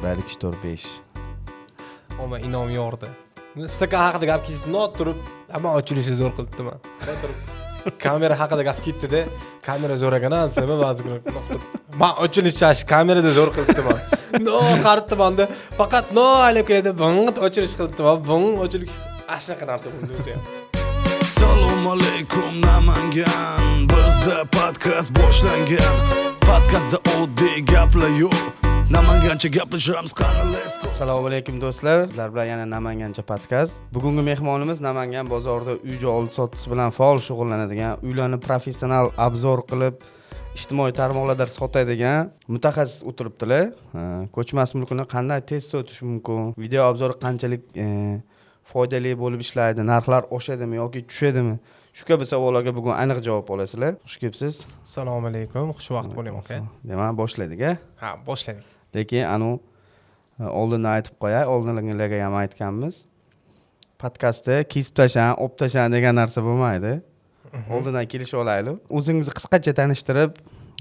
Bir, ikki, to'rt, besh. Omma inom yordi. Stakan haqida gap ketdi, not turib, hamma ochilishi zo'r qilibdiman. Turib kamera haqida gap ketdida, kamera zo'r ekan a desam, ba'zi kun man ochilish kamerada zo'r qilibdiman. No qaritdimanda, faqat no aylab keladi, bung ochilish qilibdiman, bung ochilib, ana shunaqa narsa bo'ldi o'zi ham. Salom alaykum, Namangan! Bizda podkast boshlangan. Podkastda oddiy gaplar yo'q, namangancha gaplashamiz. Qani, let's go! Assalomu alaykum, do'stlar! Sizlar bilan yana Namangancha podkast. Bugungi mehmonimiz Namangan bozorida uy joy oldi sotdisi bilan faol shug'ullanadigan, uylarni professional обзор qilib, ijtimoiy tarmoqlarda sotadigan mutaxassis o'tiribdilar. Ko'chmas mulkni qanday tez sotish mumkin, video обзор qanchalik foydali bo'lib ishlaydi, narxlar oshadimi yoki tushadimi, shu kabi savollarga bugun aniq javob olasizlar. Xush kelibsiz. Assalomu alaykum, xushvaqt bo'ling, aka. Demak, boshladik a? Ha, boshladik. Lekin anavi oldindan aytib qo'yay, oldingilarga ham aytganmiz, podkastda kesib tashlang, olib tashlang degan narsa bo'lmaydi. Oldindan kelishib olaylik. O'zingizni qisqacha tanishtirib,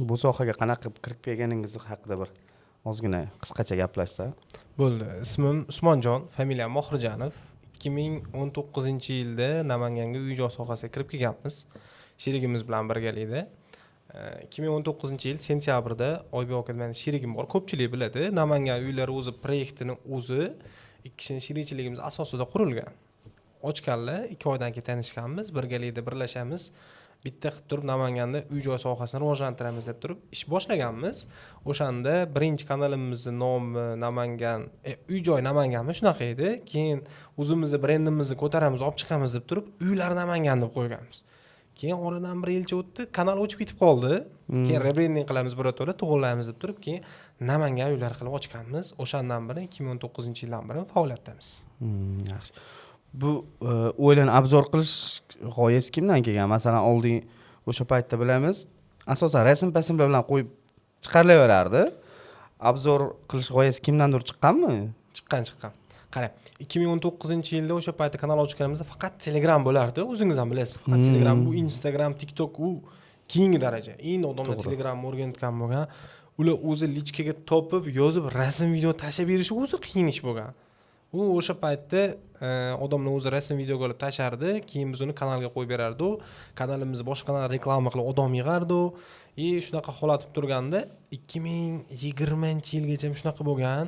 bu sohaga qanaqa qilib kirib kelganingiz haqida bir ozgina qisqacha gaplashsa. Bo'ldi. Ismim Usmonjon, familiyam Mohirjanov. 2019-yilda Namanganga uy joy sohasiga kirib kelganmiz sherigimiz bilan birgalikda. 2019-yil sentyabrda Oybek aka, mani sherigim bor, ko'pchilik biladi, Namangan uylari o'zi proyektini o'zi ikkisini sherikchiligimiz asosida qurilgan. Ochganlar 2 oydan keyin tanishganmiz, birgalikda birlashamiz, bitta qilib turib Namanganda uy joy sohasini rivojlantiramiz deb turib ish boshlaganmiz. O'shanda birinchi kanalimizni nomi Namangan uy joy Namanganmi, shunaqa edi. Keyin o'zimizni brendimizni ko'taramiz, olib chiqamiz deb turib Uylar Namangan deb qo'yganmiz. Keyin oradan bir yilcha o'tdi, kanal o'chib ketib qoldi. Keyin rebrending qilamiz, birato'la to'g'irlaymiz deb turib, keyin Namangan uylari qilib ochganmiz. O'shandan beri, 2019-yildan beri faoliyatdamiz. Yaxshi. Bu o'ylan обзор qilish g'oyasi kimdan kelgan? Masalan, oldin o'sha paytda bilamiz, asosan rasm pasmlar bilan qo'yib chiqarilaverardi. Обзор qilish g'oyasi kimdandir chiqqanmi? Chiqqan. Qarang, 2019-yilda o'sha paytda kanal ochganimizda faqat Telegram bo'lardi, o'zingiz ham bilasiz, faqat Telegram. Bu Instagram, TikTok u keyingi daraja, endi odamlar Telegramni o'rganayotgan bo'lgan. Ular o'zi личка ga topib, yozib, rasm, video tashlab berishi o'zi qiyin ish bo'lgan. U o'sha paytda odamlar o'zi rasm, videoga olib tashardi, keyin biz uni kanalga qo'yib berardi. Kanalimizni boshqa kanal reklama qilib odam yig'ardi. И shunaqa holat bo'lib turganda 2020-yilgacha shunaqa bo'lgan.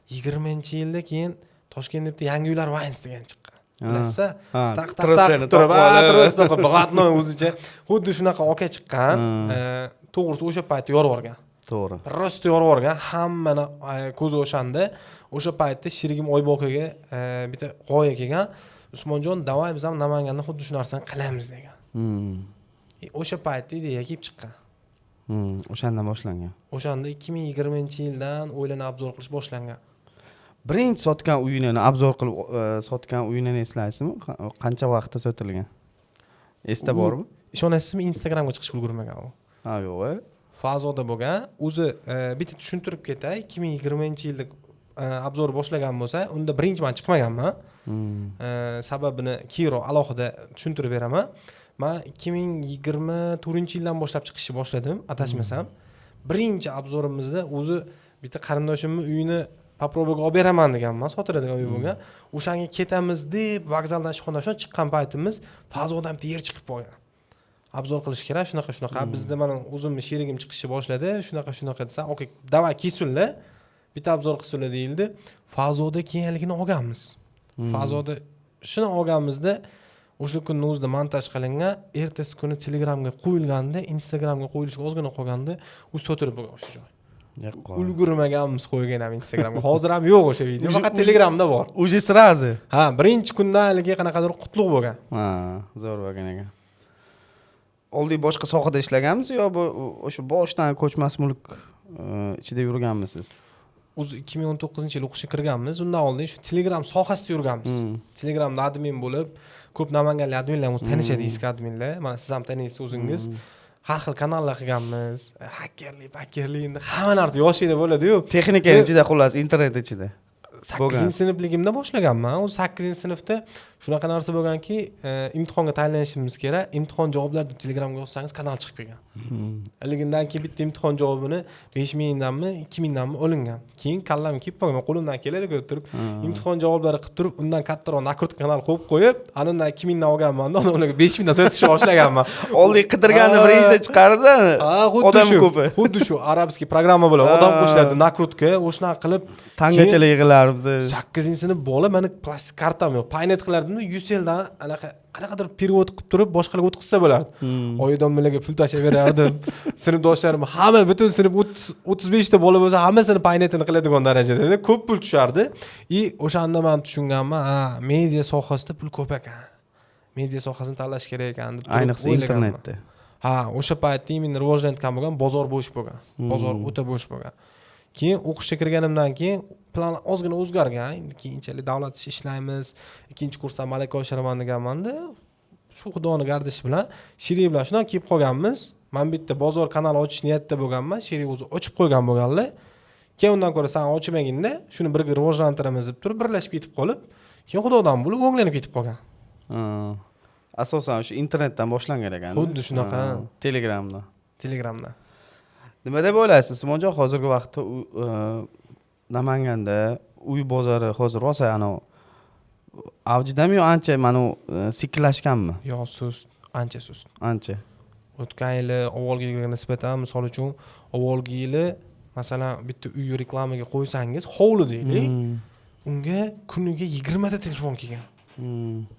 20-yilda keyin Toshkentda bitta Yangi uylar Vines degan chiqqan, bilasiz. Ha, taq taq taq trostlarni turib topib olib. Trost topib, блатной o'zicha xuddi shunaqa aka chiqqan. To'g'risi, o'sha paytda yorib yuborgan. Просто yorib yuborgan hammani ko'zi o'shanda. O'sha paytda sherigim Oybek akaga bitta g'oya kelgan: "Usmonjon, давай biz ham Namanganda xuddi shu narsani qilamiz", degan. O'sha paytda ideya kelib chiqqan. O'shandan boshlangan. O'shanda, 2020-yildan o'ylanib обзор qilish boshlangan. Birinchi sotgan uyini, обзор qilib sotgan uyini eslaysizmi? Qancha vaqtda sotilgan, esda bormi? Ishonasizmi, Instagramga chiqishga ulgurmagan u. Ha, yo'q e? Fazoda bo'lgan o'zi. Bitta tushuntirib ketay, 2020-yilda обзор boshlagan bo'lsa, unda birinchi man chiqmaganman. Sababini keyinroq alohida tushuntirib beraman. Man 2024-yildan boshlab chiqishni boshladim, adashmasam. Birinchi обзор imizda o'zi bitta qarindoshimni uyini попробка ga olib beraman deganman, sotiladigan uy bo'lgan. O'shanga ketamiz deb vokzaldan ishxonadan chiqqan paytimiz fazodan bitta yer chiqib qolgan, обзор qilish kerak, shunaqa shunaqa bizda mana o'zimni sherigim chiqishni boshladi, shunaqa shunaqa desa, "Okey, давай, kelsinlar, bitta обзор qilsinlar", deyildi. Fazoda keyin olganmiz. Fazoda shuni olganmizda, o'sha kunni o'zida montaj qilingan, ertasi kuni Telegramga qo'yilganda, Instagramga qo'yilishiga ozgina qolganda u sotilib bo'lgan o'sha joy. Ulgurmaganmiz qo'ygan ham Instagramga. Hozir ham yo'q o'sha video, faqat Telegramda bor. Уже сразу. Ha, birinchi kundan haligi qanaqadir qutlug' bo'lgan. Ha, zo'r bo'lgan ekan. Oldin boshqa sohada ishlaganmisiz yo bu o'sha boshidan ko'chmas mulk ichida yurganmisiz? O'zi 2019-yil o'qishga kirganmiz, undan oldin shu Telegram sohasida yurganmiz. Telegramda admin bo'lib, ko'p namanganlik adminlar o'zi tanishadi, eski adminlar, mana siz ham taniysiz o'zingiz. Har xil kanallar qilganmiz, hakkerlik pakkerlik, endi hamma narsa yoshlikda bo'ladiyu. Texnikani ichida, xullas, internet ichida. 8-sinfligimda boshlaganman o'zi. 8-sinfda Shunaqa narsa bo'lganki, imtihonga tayyorlanishimiz kerak. Imtihon javoblari deb Telegramga yozsangiz, kanal chiqib kelgan. Haligindan keyin bitta imtihon javobini 5000 danmi, 2000 danmi olingan. Keyin kallam kelib qolgan, qo'limdan keladi deb turib, imtihon javoblari qilib turib, undan kattaroq накрутка kanal qo'yib qo'yib, ana undan 2000 dan olganman-da, ularga 5000 dan sotishni boshlaganman. Oldin qidirganni birinchida chiqardi. Ha, xuddi odam shu. Ko'pi. Xuddi shu арабский programma bo'ladi. Odam qo'shiladi накрутка, o'shanaqa qilib Tangachalar yig'ilardi. 8-sinf bola, mani plastik kartam yo'q. Paynet qilardimda, Ucelldan anaqa qanaqadir перевод qilib turib, boshqalarga o'tkazsa bo'lardi. Oyi domlalarga pul tashlab berardim. Sinfdoshlarim hamma, butun sinf 30 35 ta bola bo'lsa, hammasini paynetini qiladigan darajada ko'p pul tushardi. И o'shanda man tushunganman, ha, media sohasida pul ko'p ekan. Media sohasini tanlash kerak ekan deb turib Ayniqsa o'ylaganman. internetda. Ha, o'sha paytda именно rivojlanayotgan bo'lgan, bozor bo'sh bo'lgan. Bozor o'ta bo'sh bo'lgan. Keyin o'qishga kirganimdan keyin plan ozgina o'zgargan. Endi keyinchalik davlat ishi ishlaymiz, ikkinchi kursdan malaka oshiraman deganmanda, shu xudoni gardishi bilan sherik bilan shundan kelib qolganmiz. Man bitta bozor kanali ochish niyatida bo'lganman, sherik o'zi ochib qo'ygan bo'lganlar. Keyin undan ko'ra san ochmaginda, shuni birga rivojlantiramiz deb turib birlashib ketib qolib, keyin xudodan bo'lib o'nglanib ketib qolgan. Ha. Asosan o'sha internetdan boshlangan ekan. Xuddi shunaqa. Telegramdan. Telegramdan. Nima deb o'ylaysiz, Usmonjon, hozirgi vaqtda Namanganda uy bozori hozir rosa anavi avjidami yo ancha mana u sekinlashganmi? Yo, sust, ancha sust. Ancha. O'tgan yili avvalgi yilga nisbatan, misol uchun, avvalgi yili, masalan, bitta uy reklamaga qo'ysangiz, hovli deylik, unga kuniga 20 ta telefon kelgan.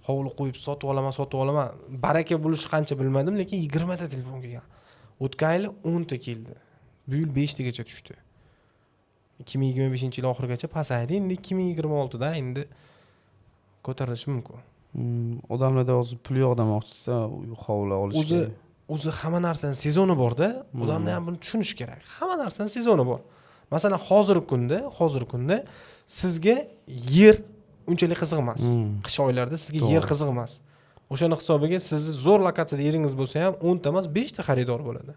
Hovli qo'yib sotib olaman, sotib olaman, baraka bo'lishi qancha bilmadim, lekin 20 ta telefon kelgan. O'tgan yili 10 ta keldi, bu yil beshtagacha tushdi. 2025-yil oxirigacha pasaydi, endi 2026da endi ko'tarilishi mumkin. Odamlarda hozir pul yo'q demoqchisiz, uy, hovli olishga. O'zi hamma narsani sezoni borda, odamlar ham buni tushunishi kerak. Hamma narsani sezoni bor. Masalan, hozirgi kunda sizga yer unchalik qiziq emas. Qish oylarida sizga yer qiziq emas. O'shani hisobiga sizni zo'r lokatsiyada yeringiz bo'lsa ham, 10 ta emas, beshta xaridor bo'ladi.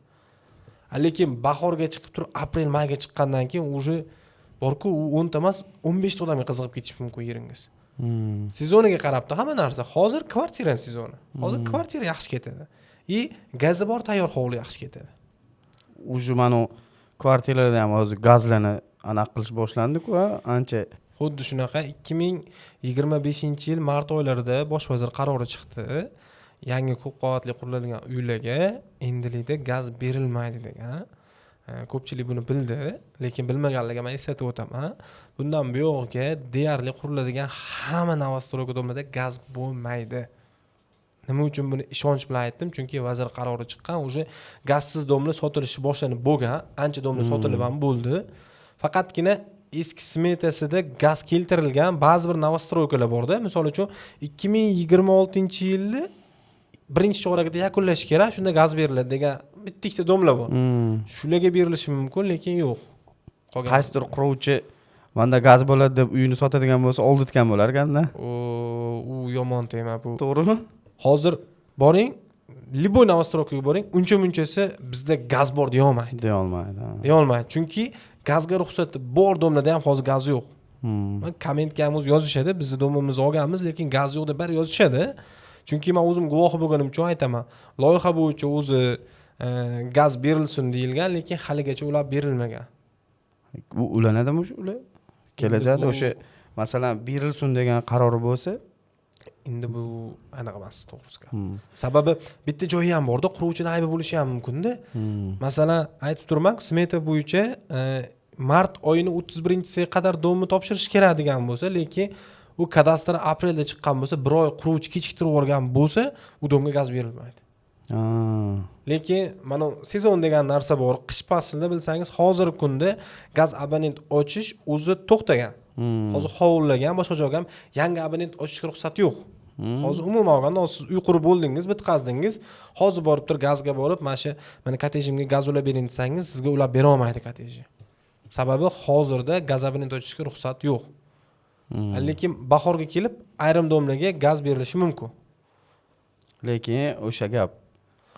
Lekin bahorga chiqib turib, aprel mayga chiqqandan keyin уже borku, u 10 ta emas, 15 ta odamga qiziqib ketishi mumkin yeringiz. Sezoniga qarabdi hamma narsa. Hozir kvartira sezoni, hozir kvartira yaxshi ketadi и gazi bor tayyor hovli yaxshi ketadi. Уже mana u kvartiralarda ham hozir gazlarni anaqa qilish boshlandiku, a, ancha. Xuddi shunaqa, 2025-yil mart oylarida bosh vazir qarori chiqdi, yangi ko'p qavatli quriladigan uylarga endilikda gaz berilmaydi degan. Ko'pchilik buni bildi, lekin bilmaganlarga man eslatib o'taman: bundan buyog'iga deyarli quriladigan hamma новостройка дом larda gaz bo'lmaydi. Nima uchun buni ishonch bilan aytdim? Chunki vazir qarori chiqqan, уже gazsiz дом lar sotilishi boshlanib bo'lgan, ancha дом lar sotilib ham bo'ldi. Faqatgina eski smetasida gaz keltirilgan ba'zi bir новостройка lar borda, misol uchun, 2026-yilni birinchi choragida yakunlash kerak, shunda gaz beriladi degan bitta ikkita дом lar bor. Shularga berilishi mumkin, lekin yo'q. Qolgan Qaysidir quruvchi manda gaz bo'ladi deb uyini sotadigan bo'lsa, oldirtgan bo'lar ekanda. U yomon tema bu. To'g'rimi? Hozir boring, любой новостройка ga boring, uncha munchasi bizda gaz bor deyolmaydi. Deyolmaydi, ha. Deyolmaydi, chunki gazga ruxsati bor дом larda ham hozir gaz yo'q. Man kommentga ham o'zi yozishadi, bizni дом imizni olganmiz, lekin gaz yo'q deb bari yozishadi. Chunki man o'zim guvohi bo'lganim uchun aytaman, loyiha bo'yicha o'zi gaz berilsin deyilgan, lekin haligacha ular berilmagan. U ulanadimi o'sha ular kelajakda? Bu- O'sha, masalan, berilsin degan qarori bo'lsa. Endi bu aniq emas, to'g'risi gap. Sababi bitta joyi ham borda, quruvchini aybi bo'lishi ham mumkinda. Masalan, aytib turibman, smeta bo'yicha mart oyini 31-chisiga qadar дом ni topshirish kerak degan bo'lsa, lekin u kadastr aprelda chiqqan bo'lsa, bir oy quruvchi kechiktirib yuborgan bo'lsa, u дом ga gaz berilmaydi. Lekin mana sezon degan narsa bor. Qish faslida, bilsangiz, hozirgi kunda gaz abonent ochish o'zi to'xtagan. Hozir hovlilarga ham, boshqa joyga ham yangi abonent ochishga ruxsat yo'q. Hozir umuman olganda, hozir siz uy qurib bo'ldingiz, bitqazdingiz, hozir borib turib gazga borib, mana shu mana kottejimga gaz ulab bering desangiz, sizga ulab bera olmaydi kottejni. Sababi hozirda gaz abonent ochishga ruxsat yo'q. Lekin bahorga kelib ayrim дом larga gaz berilishi mumkin. Lekin o'sha gap,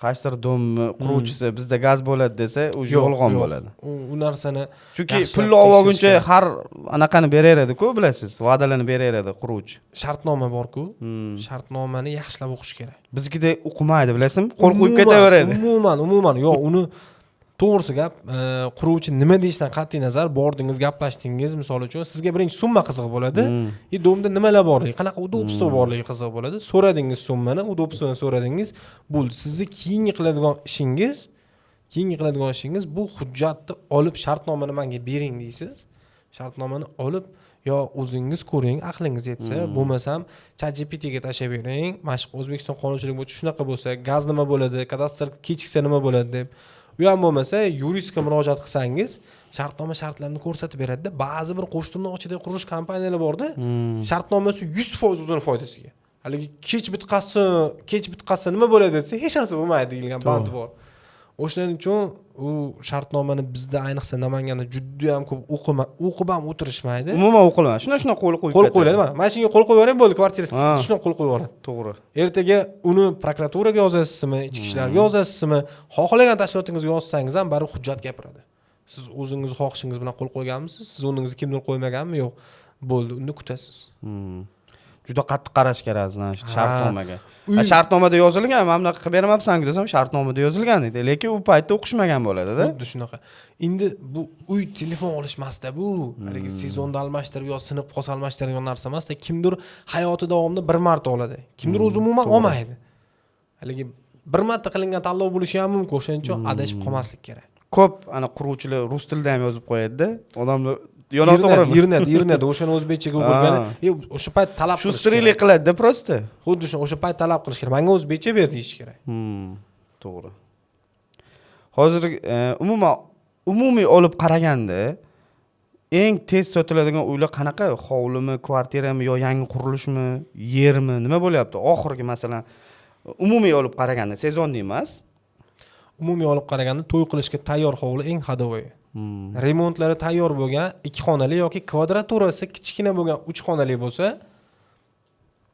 Qaysidir дом ni quruvchisi bizda gaz bo'ladi desa, уже Yo'q, yolg'on yo'q. bo'ladi. U narsani Chunki yaxshilab pulni olib olguncha tekshirish kerak. har anaqani beraveradi-ku, bilasiz, va'dalarni beraveradi quruvchi. Shartnoma borku, shartnomani yaxshilab o'qish kerak. Biznikida o'qimaydi, bilasizmi, qo'l qo'yib Umuman, ketaveradi. Umuman yo'q. Uni to'g'risi gap, quruvchi nima deyishidan qat'iy nazar, bordingiz, gaplashdingiz, misol uchun, sizga birinchi summa qiziq bo'ladi и дом da nimalar borligi, qanaqa удобство borligi qiziq bo'ladi. So'radingiz summani, удобство ni so'radingiz, bo'ldi. Sizni keyingi qiladigan ishingiz bu hujjatni olib, shartnomani manga bering deysiz. Shartnomani olib, yo o'zingiz ko'ring, aqlingiz yetsa, bo'lmasam Chat GPTga tashlab bering: mana shu O'zbekiston qonunchiligi bo'yicha shunaqa bo'lsa, gaz nima bo'ladi, kadastr kechiksa nima bo'ladi, deb. U ham bo'lmasa, yuristga murojaat qilsangiz, shartnoma shartlarini ko'rsatib beradida. Ba'zi bir qo'shtirnoq ichida qurilish kompaniyalari borda, shartnomasi 100% o'zini foydasiga. Haligi kech bitqazsa nima bo'ladi desa, hech narsa bo'lmaydi deyilgan bandi bor. O'shaning uchun u shartnomani bizda, ayniqsa Namanganda, judayam ko'p o'qib ham o'tirishmaydi. Umuman o'qilmaydi, shuna qo'l qo'yib Qo'l ketadi. qo'yiladi. Mana shunga qo'l qo'yib yuboring, bo'ldi, kvartira. Shundan qo'l qo'yib yuboradi. Ertaga uni prokuraturaga yozasizmi, ichki ishlarga yozasizmi, xohlagan tashkilotingizga yozsangiz ham, baribir hujjat gapiradi. Siz o'zingizni xohishingiz bilan qo'l qo'yganmisiz, siz o'rningizga kimdir qo'ymaganmi, yo'q, bo'ldi, uni kutasiz. Juda qattiq qarash kerak, значит, shartnomaga. Uy Shartnomada yozilgan, mana bunaqa qilib bermabsanku desam, shartnomada yozilgan deydi, lekin u paytda o'qishmagan bo'ladida. Xuddi shunaqa. Endi bu uy telefon olish emasda, bu haligi sezonda almashtirib yo sinib qolsa almashtiradigan narsa emasda. Kimdir hayoti davomida bir marta oladi, kimdir o'zi umuman olmaydi. Haligi bir marta qilingan tanlov bo'lishi ham mumkin. O'shaning uchun adashib qolmaslik kerak. Ko'p ana quruvchilar rus tilida ham yozib qo'yadida, odamlar yo'q, to'g'rimi? Erinadi, erinadi o'shani o'zbekchaga o'girgani. O'sha payt talab qilish Шустрый lik kerak. qiladida просто. Xuddi shu, o'sha payt talab qilish kerak, manga o'zbekcha ber deyish kerak. To'g'ri. Hozir umuman, umumiy olib qaraganda, eng tez sotiladigan uylar qanaqa? Hovlimi, kvartirami yo yangi qurilishmi, yermi, nima bo'lyapti oxirgi, masalan, umumiy olib qaraganda, сезонный emas? Umumiy olib qaraganda, to'y qilishga tayyor hovli eng ходовой. Remontlari tayyor bo'lgan ikki xonali yoki kvadraturasi kichkina bo'lgan uch xonali bo'lsa,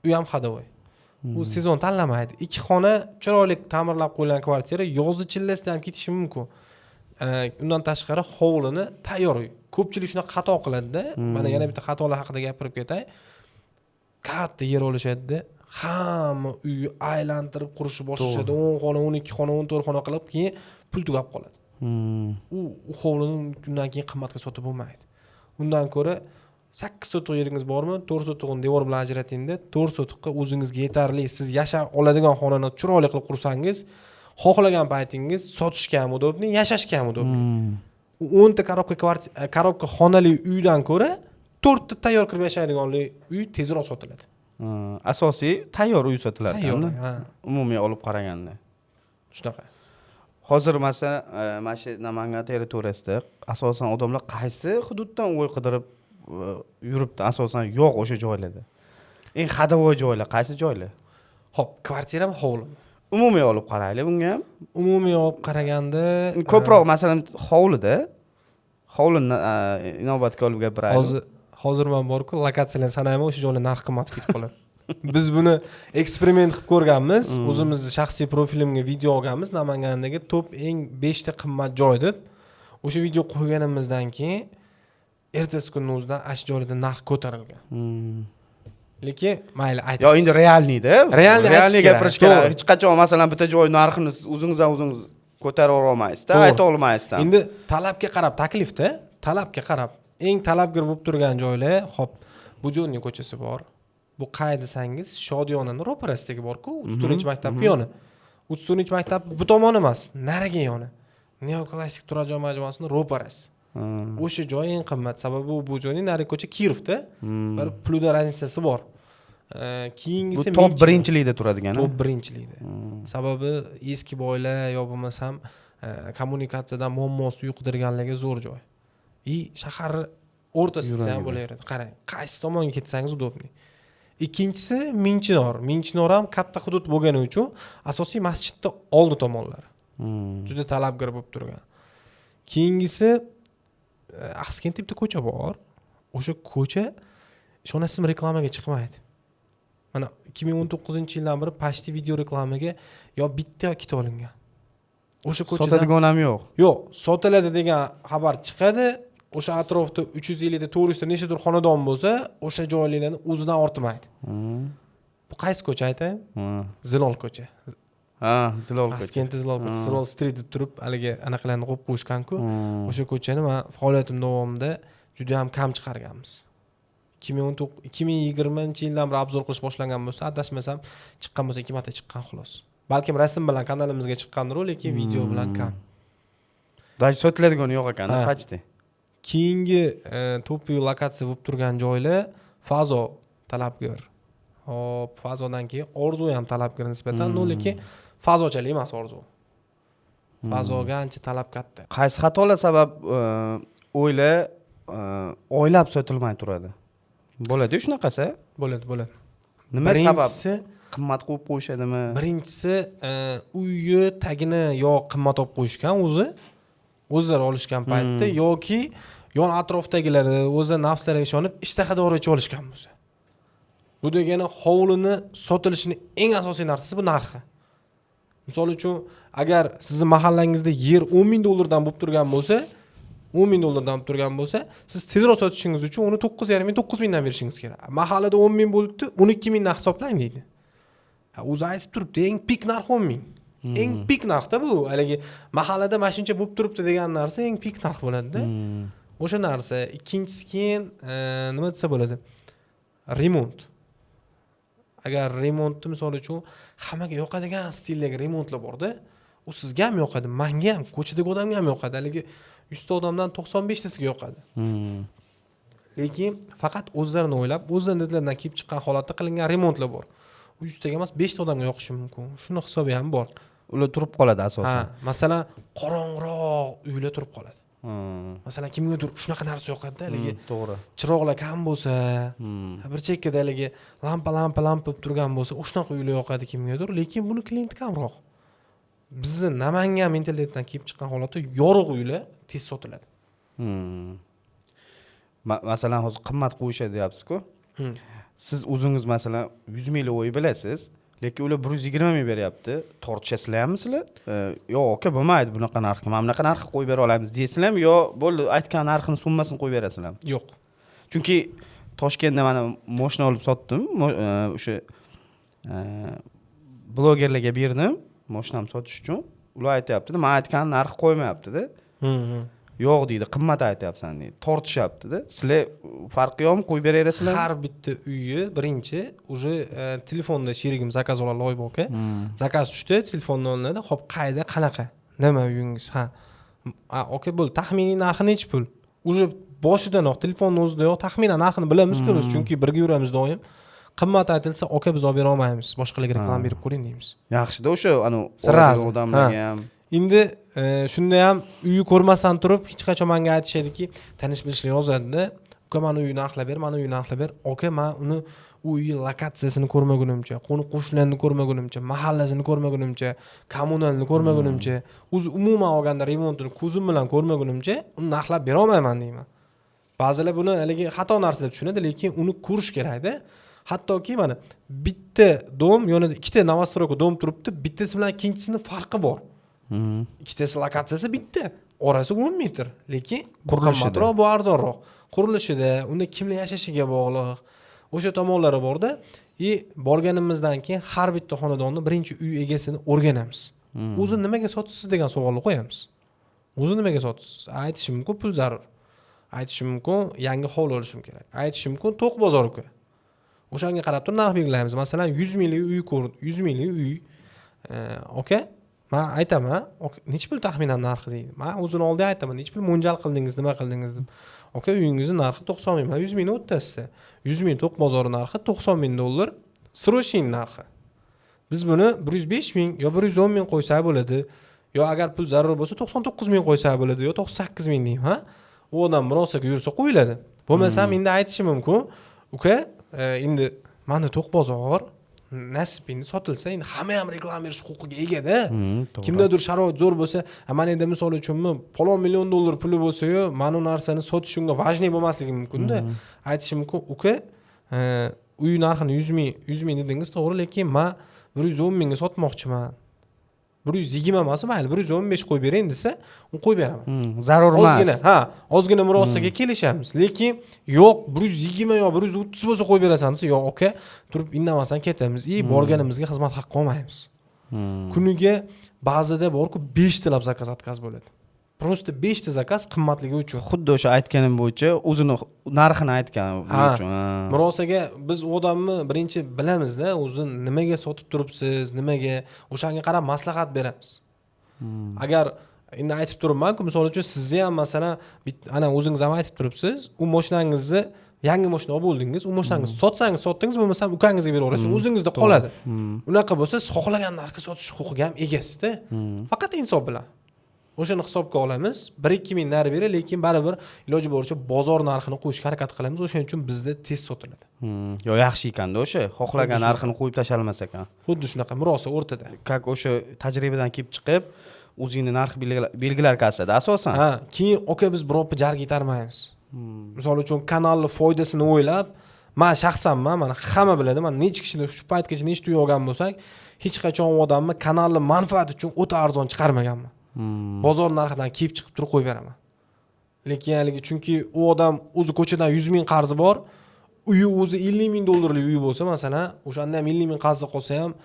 u ham ходовой. U sezon tanlamaydi. Ikki xona chiroyli ta'mirlab qo'yilgan kvartira yozi chillasida ham ketishi mumkin. Undan tashqari, hovlini tayyor uy. Ko'pchilik shunaqa xato qiladida. Mana, yana bitta xatolar haqida gapirib ketay. Katta yer olishadida, hamma uyni aylantirib qurishni boshlashadi, 10 xona, 12 xona, 14 xona qilib, keyin pul tugab qoladi. U hovlini undan keyin qimmatga sotib bo'lmaydi. Undan ko'ra 8 sotix yeringiz bormi, 4 sotixini devor bilan ajratingda, 4 sotiqqa o'zingizga yetarli, siz yashay oladigan xonani chiroyli qilib qursangiz, xohlagan paytingiz sotishga ham удобный, yashashga ham удобный. U 10 ta коробка xonali uydan ko'ra to'rtta tayyor kirib yashaydiganli uy tezroq sotiladi. Asosiy tayyor uy sotilar Tayyor, ekanda, ha. umumiy olib qaraganda. Shunaqa. Hozir, masalan, mana shu Namangan territoriyasida asosan odamlar qaysi hududdan uy qidirib yuribdi asosan? Yo'q, o'sha joylarda eng ходовой joylar qaysi joylar? Ho'p, kvartirami, hovlimi? Umumiy olib qaraylik bunga ham. Umumiy olib qaraganda, Ko'proq, masalan, hovlida, hovlini inobatga olib gapiraylik. Hozir man borku, lokatsiyalarni sanayman, o'sha joylar narx qimmat ketib qoladi. Biz buni eksperiment qilib ko'rganmiz. O'zimizni shaxsiy profilimga video olganmiz, Namangandagi top eng beshta qimmat joy deb. O'sha video qo'yganimizdan keyin ertasi kunni o'zidan ana shu joylarda narx ko'tarilgan. Lekin mayli, aytamiz. Yo, endi реальный da. Реальный aytish Реальный kerak, gapirish kerak. to'g'ri. Hech qachon, masalan, bitta joy narxini siz o'zingizdan o'zingiz ko'tarib olmaysizda, ayta olmaysiz ham. Endi talabga qarab taklifda, talabga qarab eng talabgir bo'lib turgan joylar, hop, Budyonniy ko'chasi bor. Bu qay desangiz, Shodiyonani ro'parasidagi borku, 34-maktabni yoni. 34-maktab bu tomon emas, narigi yoni, neoklassik turar joy majmuasini ro'parasi. O'sha joy eng qimmat. Sababi u Budyonniy, narigi ko'cha Kirovda. Bir pulida разница si bor. Bu Keyingisi top Minchino. birinchilikda turadigan, a? Top birinchilikda. Sababi eski boylar yo bo'lmasam kommunikatsiyadan muammosi yo'q qidirganlarga zo'r joy и shahar o'rtasida desa ham Yuragi. bo'laveradi. Qarang, qaysi tomonga ketsangiz удобный. Ikkinchisi Minchinor. Minchinor ham katta hudud bo'lgani uchun asosiy masjidni oldi tomonlari juda talabgir bo'lib turgan. Keyingisi Axskentda bitta ko'cha bor. O'sha ko'cha, ishonasizmi, reklamaga chiqmaydi. Mana, 2019-yildan beri почти video reklamaga yo bitta yo ikkita olingan. O'sha ko'chadan Sotadigan ham yo'q. Yo'q, sotiladi degan xabar chiqadi. O'sha atrofda 350 ta, 400 ta, nechadir xonadon bo'lsa, o'sha joylarni o'zidan ortmaydi. Bu qaysi ko'cha, aytay? Zilol ko'cha. Ha, Zilol ko'cha. Askenta Zilol ko'cha, Zilol Street deb turib, haligi anaqalarni qo'yib qo'yishganku. O'sha ko'chani man faoliyatim davomida juda ham kam chiqarganmiz. 2019, 2020-yildan beri обзор qilish boshlangan bo'lsa, adashmasam, chiqqan bo'lsa, ikki marta chiqqan, xolos. Balkim rasm bilan kanalimizga chiqqandir u, lekin video bilan kam. Даже sotiladigani yo'q ekan, Ha. почти. Keyingi топовый lokatsiya bo'lib turgan joylar Fazo talabgor. Hop, Fazodan keyin Orzu ham talabgor nisbatan, но lekin Fazochalik emas Orzu. Fazoga ancha talab katta. Qaysi xatolar sabab o'yla oylab sotilmay turadi? Bo'ladi shunaqasi? Bo'ladi, bo'ladi. Nima sabab? Birinchisi Qimmat qo'yib qo'yishadimi? Birinchisi, uyi tagini yo qimmat olib qo'yishgan o'zi, o'zlari olishgan paytda, yoki yon atrofdagilari o'zi nafslariga ishonib, ishtahador ichib olishgan bo'lsa. Bu degani hovlini sotilishini eng asosiy narsasi bu narxi. Misol uchun, agar sizni mahallangizda yer 10 ming dollardan bo'lib turgan bo'lsa, 10 ming dollardan bo'lib turgan bo'lsa, siz tezroq sotishingiz uchun uni 9,5 ming, 9 mingdan berishingiz kerak. Mahallada 10 ming bo'libdi, 12 mingdan hisoblang deydi. Ha, o'zi aytib turibdi, eng пик narx 10 ming. Eng пик narxda bu haligi mahallada mana shuncha bo'lib turibdi degan narsa eng пик narx bo'ladida. O'sha narsa. Ikkinchisi keyin, nima desa bo'ladi, remont. Agar remontni, misol uchun, hammaga yoqadigan stildagi remontlar borda, u sizga ham yoqadi, manga ham, ko'chadagi odamga ham yoqadi, haligi 100 ta odamdan 95 tasiga yoqadi. Lekin faqat o'zlarini o'ylab, o'zlarini didlaridan kelib chiqqan holatda qilingan remontlar bor. U 100 taga emas, beshta odamga yoqishi mumkin, shuni hisobi ham bor. Ular turib qoladi Ha. Asosan. Masalan, qorong'iroq uylar turib qoladi. Masalan, kimgadir shunaqa narsa yoqadida, haligi chiroqlar kam bo'lsa, bir chekkada haligi lampa, lampa, lampa bo'lib turgan bo'lsa, o'shanaqa uylar yoqadi kimgadir, lekin buni klienti kamroq. Bizni Namangan mentalitetidan kelib chiqqan holatda yorug' uylar tez sotiladi. Masalan, hozir qimmat qo'yishadi deyapsizku. Siz o'zingiz, masalan, 100 minglik uy bilasiz, lekin ular 120 ming beryapti. Tortishasizlarmi sizlar? Yo'q aka, bo'lmaydi bunaqa narxga, mana bunaqa narxga qo'yib bera olamiz deysizlarmi yo bo'ldi, aytgan narxini, summasini qo'yib berasizlarmi? Yo'q. Chunki Toshkentda mana moshina olib sotdim, o'sha blogerlarga berdim moshinamni sotish uchun. Ular aytyaptida, man aytgan narx qo'ymayaptida. Yo'q deydi, qimmat aytyapsan deydi, tortishyaptida. Sizlar farqi yo'qmi, qo'yib beraverasizlarmi? Har bitta uyi birinchi уже telefonda sherigim заказ oladi, Loyba aka. Заказ tushdi, telefondan olinadi. Ho'p, qayda, qanaqa, nima uyingiz? Ha, aka, bo'ldi, taxminiy narxi nechi pul? Уже boshidanoq, telefonni o'zidayoq taxminan narxini bilamizku biz, chunki birga yuramiz doim. Qimmat aytilsa, aka, biz olib bera olmaymiz, boshqalarga reklama berib ko'ring deymiz. Yaxshida o'sha anavi Сразу, oladigan odamlarga ham. Endi shunda ham uyi ko'rmasdan turib hech qachon manga aytishadiki, tanish bilishlar yozadida, uka, mani uyni narxlab ber, mani uyni narxlab ber. Aka, man uni, u uyi lokatsiyasini ko'rmagunimcha, qo'ni qo'shnilarni ko'rmagunimcha, mahallasini ko'rmagunimcha, kommunalni ko'rmagunimcha, o'zi umuman olganda remontini ko'zim bilan ko'rmagunimcha uni narxlab berolmayman deyman. Ba'zilar buni haligi xato narsa deb tushunadi, lekin uni ko'rish kerakda. Hattoki mana bitta дом yonida ikkita новостройка дом turibdi, bittasi bilan ikkinchisini farqi bor. Ikkitasi lokatsiyasi bitta, orasi 10 metr, lekin bu Qurilishida. qimmatroq, bu arzonroq. Qurilishida, unda kimlar yashashiga bog'liq, o'sha tomonlari borda. И borganimizdan keyin har bitta xonadonni birinchi uy egasini o'rganamiz. O'zi nimaga sotasiz degan savolni qo'yamiz. O'zi nimaga sotasiz? Aytishi mumkin, pul zarur, aytishi mumkin, yangi hovli olishim kerak, aytishi mumkin, to'q bozor uka. O'shanga qarab turib narx belgilaymiz. Masalan, 100 minglik uy ko'r, 100 minglik uy, aka, man aytaman, nechi pul taxminan narxi deydi. Man o'zini oldiga aytaman, nechi pul mo'ljal qildingiz, nima qildingiz deb. Aka, uyingizni narxi 90 ming bilan 100 mingni o'rtasida, 100 ming to'q bozori narxi, 90 ming dollar срочный narxi. Biz buni 105 ming yo 110 ming qo'ysak bo'ladi, yo agar pul zarur bo'lsa, 99 ming qo'ysak bo'ladi yo 98 ming deyman. Ha, u odam murosaga yursa qo'yiladi, bo'lmasam endi aytishi mumkin, uka, endi mana to'q bozor, nasib, endi sotilsa, endi hamma ham reklama berish huquqiga egada. Kimdadir sharoit zo'r bo'lsa, mana endi misol uchunmi, falon million dollar puli bo'lsayu, mana u narsani sotish unga важный bo'lmasligi mumkinda. Aytishi mumkin, uka, uy narxini 100 ming, 100 ming dedingiz, to'g'ri, lekin man 110 mingga sotmoqchiman. 120 emas, mayli, 115 qo'yib bering desa, uni qo'yib beraman. Zarur emas. Ozgina, ha, ozgina murosaga kelishamiz. Lekin yo'q, 120 yo 130 bo'lsa qo'yib berasan desa, yo'q aka, turib indamasdan ketamiz и borganimizga xizmat haqqi olmaymiz. Kuniga ba'zida borku, beshtalab заказ отказ bo'ladi, просто beshta заказ qimmatligi uchun. Xuddi o'sha aytganim bo'yicha, o'zini narxini aytgan Ha. uchun, ha. Murosaga biz u odamni birinchi bilamizda, o'zi nimaga sotib turibsiz, nimaga, o'shanga qarab maslahat beramiz. Agar endi aytib turibmanku, misol uchun, sizni ham, masalan, ana o'zingiz ham aytib turibsiz, u moshinangizni, yangi moshina olib bo'ldingiz, u moshinangizni sotsangiz sotdingiz, bo'lmasam ukangizga beraverasiz, o'zingizda qoladi. Unaqa bo'lsa, siz xohlagan narxga sotish huquqiga ham egasizda, faqat insof bilan. O'shani hisobga olamiz, 1-2 ming nari beri, lekin baribir iloji boricha bozor narxini qo'yishga harakat qilamiz. O'shaning uchun bizda tez sotiladi. Yo, yaxshi ekanda, o'sha xohlagan narxini qo'yib tashalmas ekan. Xuddi shunaqa, murosa o'rtada. Как o'sha tajribadan kelib chiqib, o'zingni narx belgilar kassada asosan. Ha, keyin aka, biz birovni jarga itarmaymiz. Misol uchun, kanalni foydasini o'ylab, man shaxsanman, mana hamma biladi, man necha kishini shu paytgacha nechta uy olgan bo'lsak, hech qachon u odamni kanalni manfaati uchun o'ta arzon chiqarmaganman. Bozor narxidan kelib chiqib turib qo'yib beraman. Lekin haligi, chunki u odam o'zi ko'chadan 100 ming qarzi bor, uyi o'zi 50 ming dollarlik uyi bo'lsa, masalan, o'shanda ham 50 ming qarzi qolsa ham,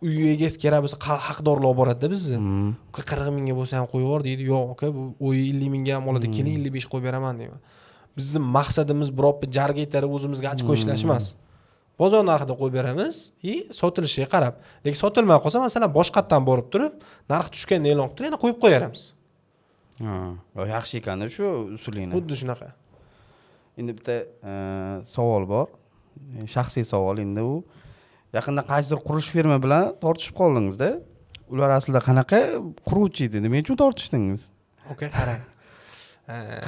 uy egasi kerak bo'lsa haqdorlar olib boradida bizni. Uka, 40 mingga bo'lsa ham qo'yib yubor deydi. Yo'q aka, bu uyi 50 mingga ham oladi, keling, 55 qo'yib beraman deyman. Bizni maqsadimiz birovni jarga itarib, o'zimizga ochko ishlash emas. Bozor narxida qo'yib beramiz и sotilishiga qarab, lekin sotilmay qolsa, masalan, boshqatdan borib turib, narx tushganda e'lon qilib turib, yana qo'yib qo'yaveramiz. Ha, yo, yaxshi ekanda shu usulingni. Xuddi shunaqa. Endi bitta savol bor. Shaxsiy savol endi u. Yaqinda qaysidir qurilish firma bilan tortishib qoldingizda. Ular aslida qanaqa quruvchi edi? Nima uchun tortishdingiz? Okey, qarang.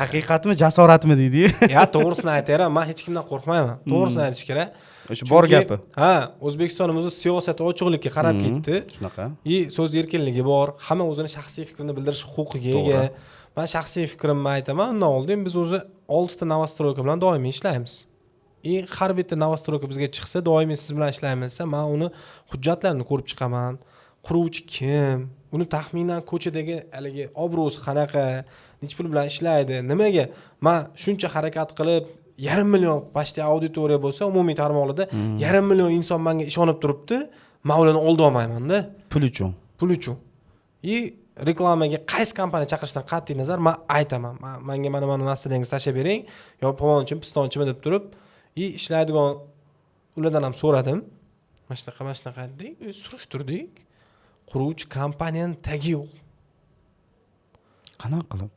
Haqiqatmi, jasoratmi deydi. Ya, to'g'risini aytayman, man hech kimdan qo'rqmayman, to'g'risini aytish kerak. O'sha bor Chunki, gapi. Ha, O'zbekistonimizni siyosati ochiqlikka qarab ketdi Shunaqa. и so'z erkinligi bor, hamma o'zini shaxsiy fikrini bildirish huquqiga ega. Man shaxsiy fikrimni aytaman. Undan oldin biz o'zi oltita новостройка bilan doimiy ishlaymiz и har bitta новостройка bizga chiqsa, doimiy siz bilan ishlaymiz desa, man uni hujjatlarini ko'rib chiqaman: quruvchi kim, uni taxminan ko'chadagi haligi obro'si qanaqa, nechi pul bilan ishlaydi. Nimaga man shuncha harakat qilib, 500 000 почти auditoriya bo'lsa umumiy tarmoqlarda, 500 000 inson manga ishonib turibdi, man ularni ololmaymanda. Pul uchun. Pul uchun. И reklamaga qaysi kompaniya chaqirishdan qat'iy nazar, man aytaman: "Manga mana narsalarningizni tashlab bering, yo palonchimi, pistonchimi", deb turib. И ishlaydigan ulardan ham so'radim, mana shunaqa, mana shunaqa dedik, surishtirdik, quruvchi kompaniyani tagi yo'q. Qanaqa qilib?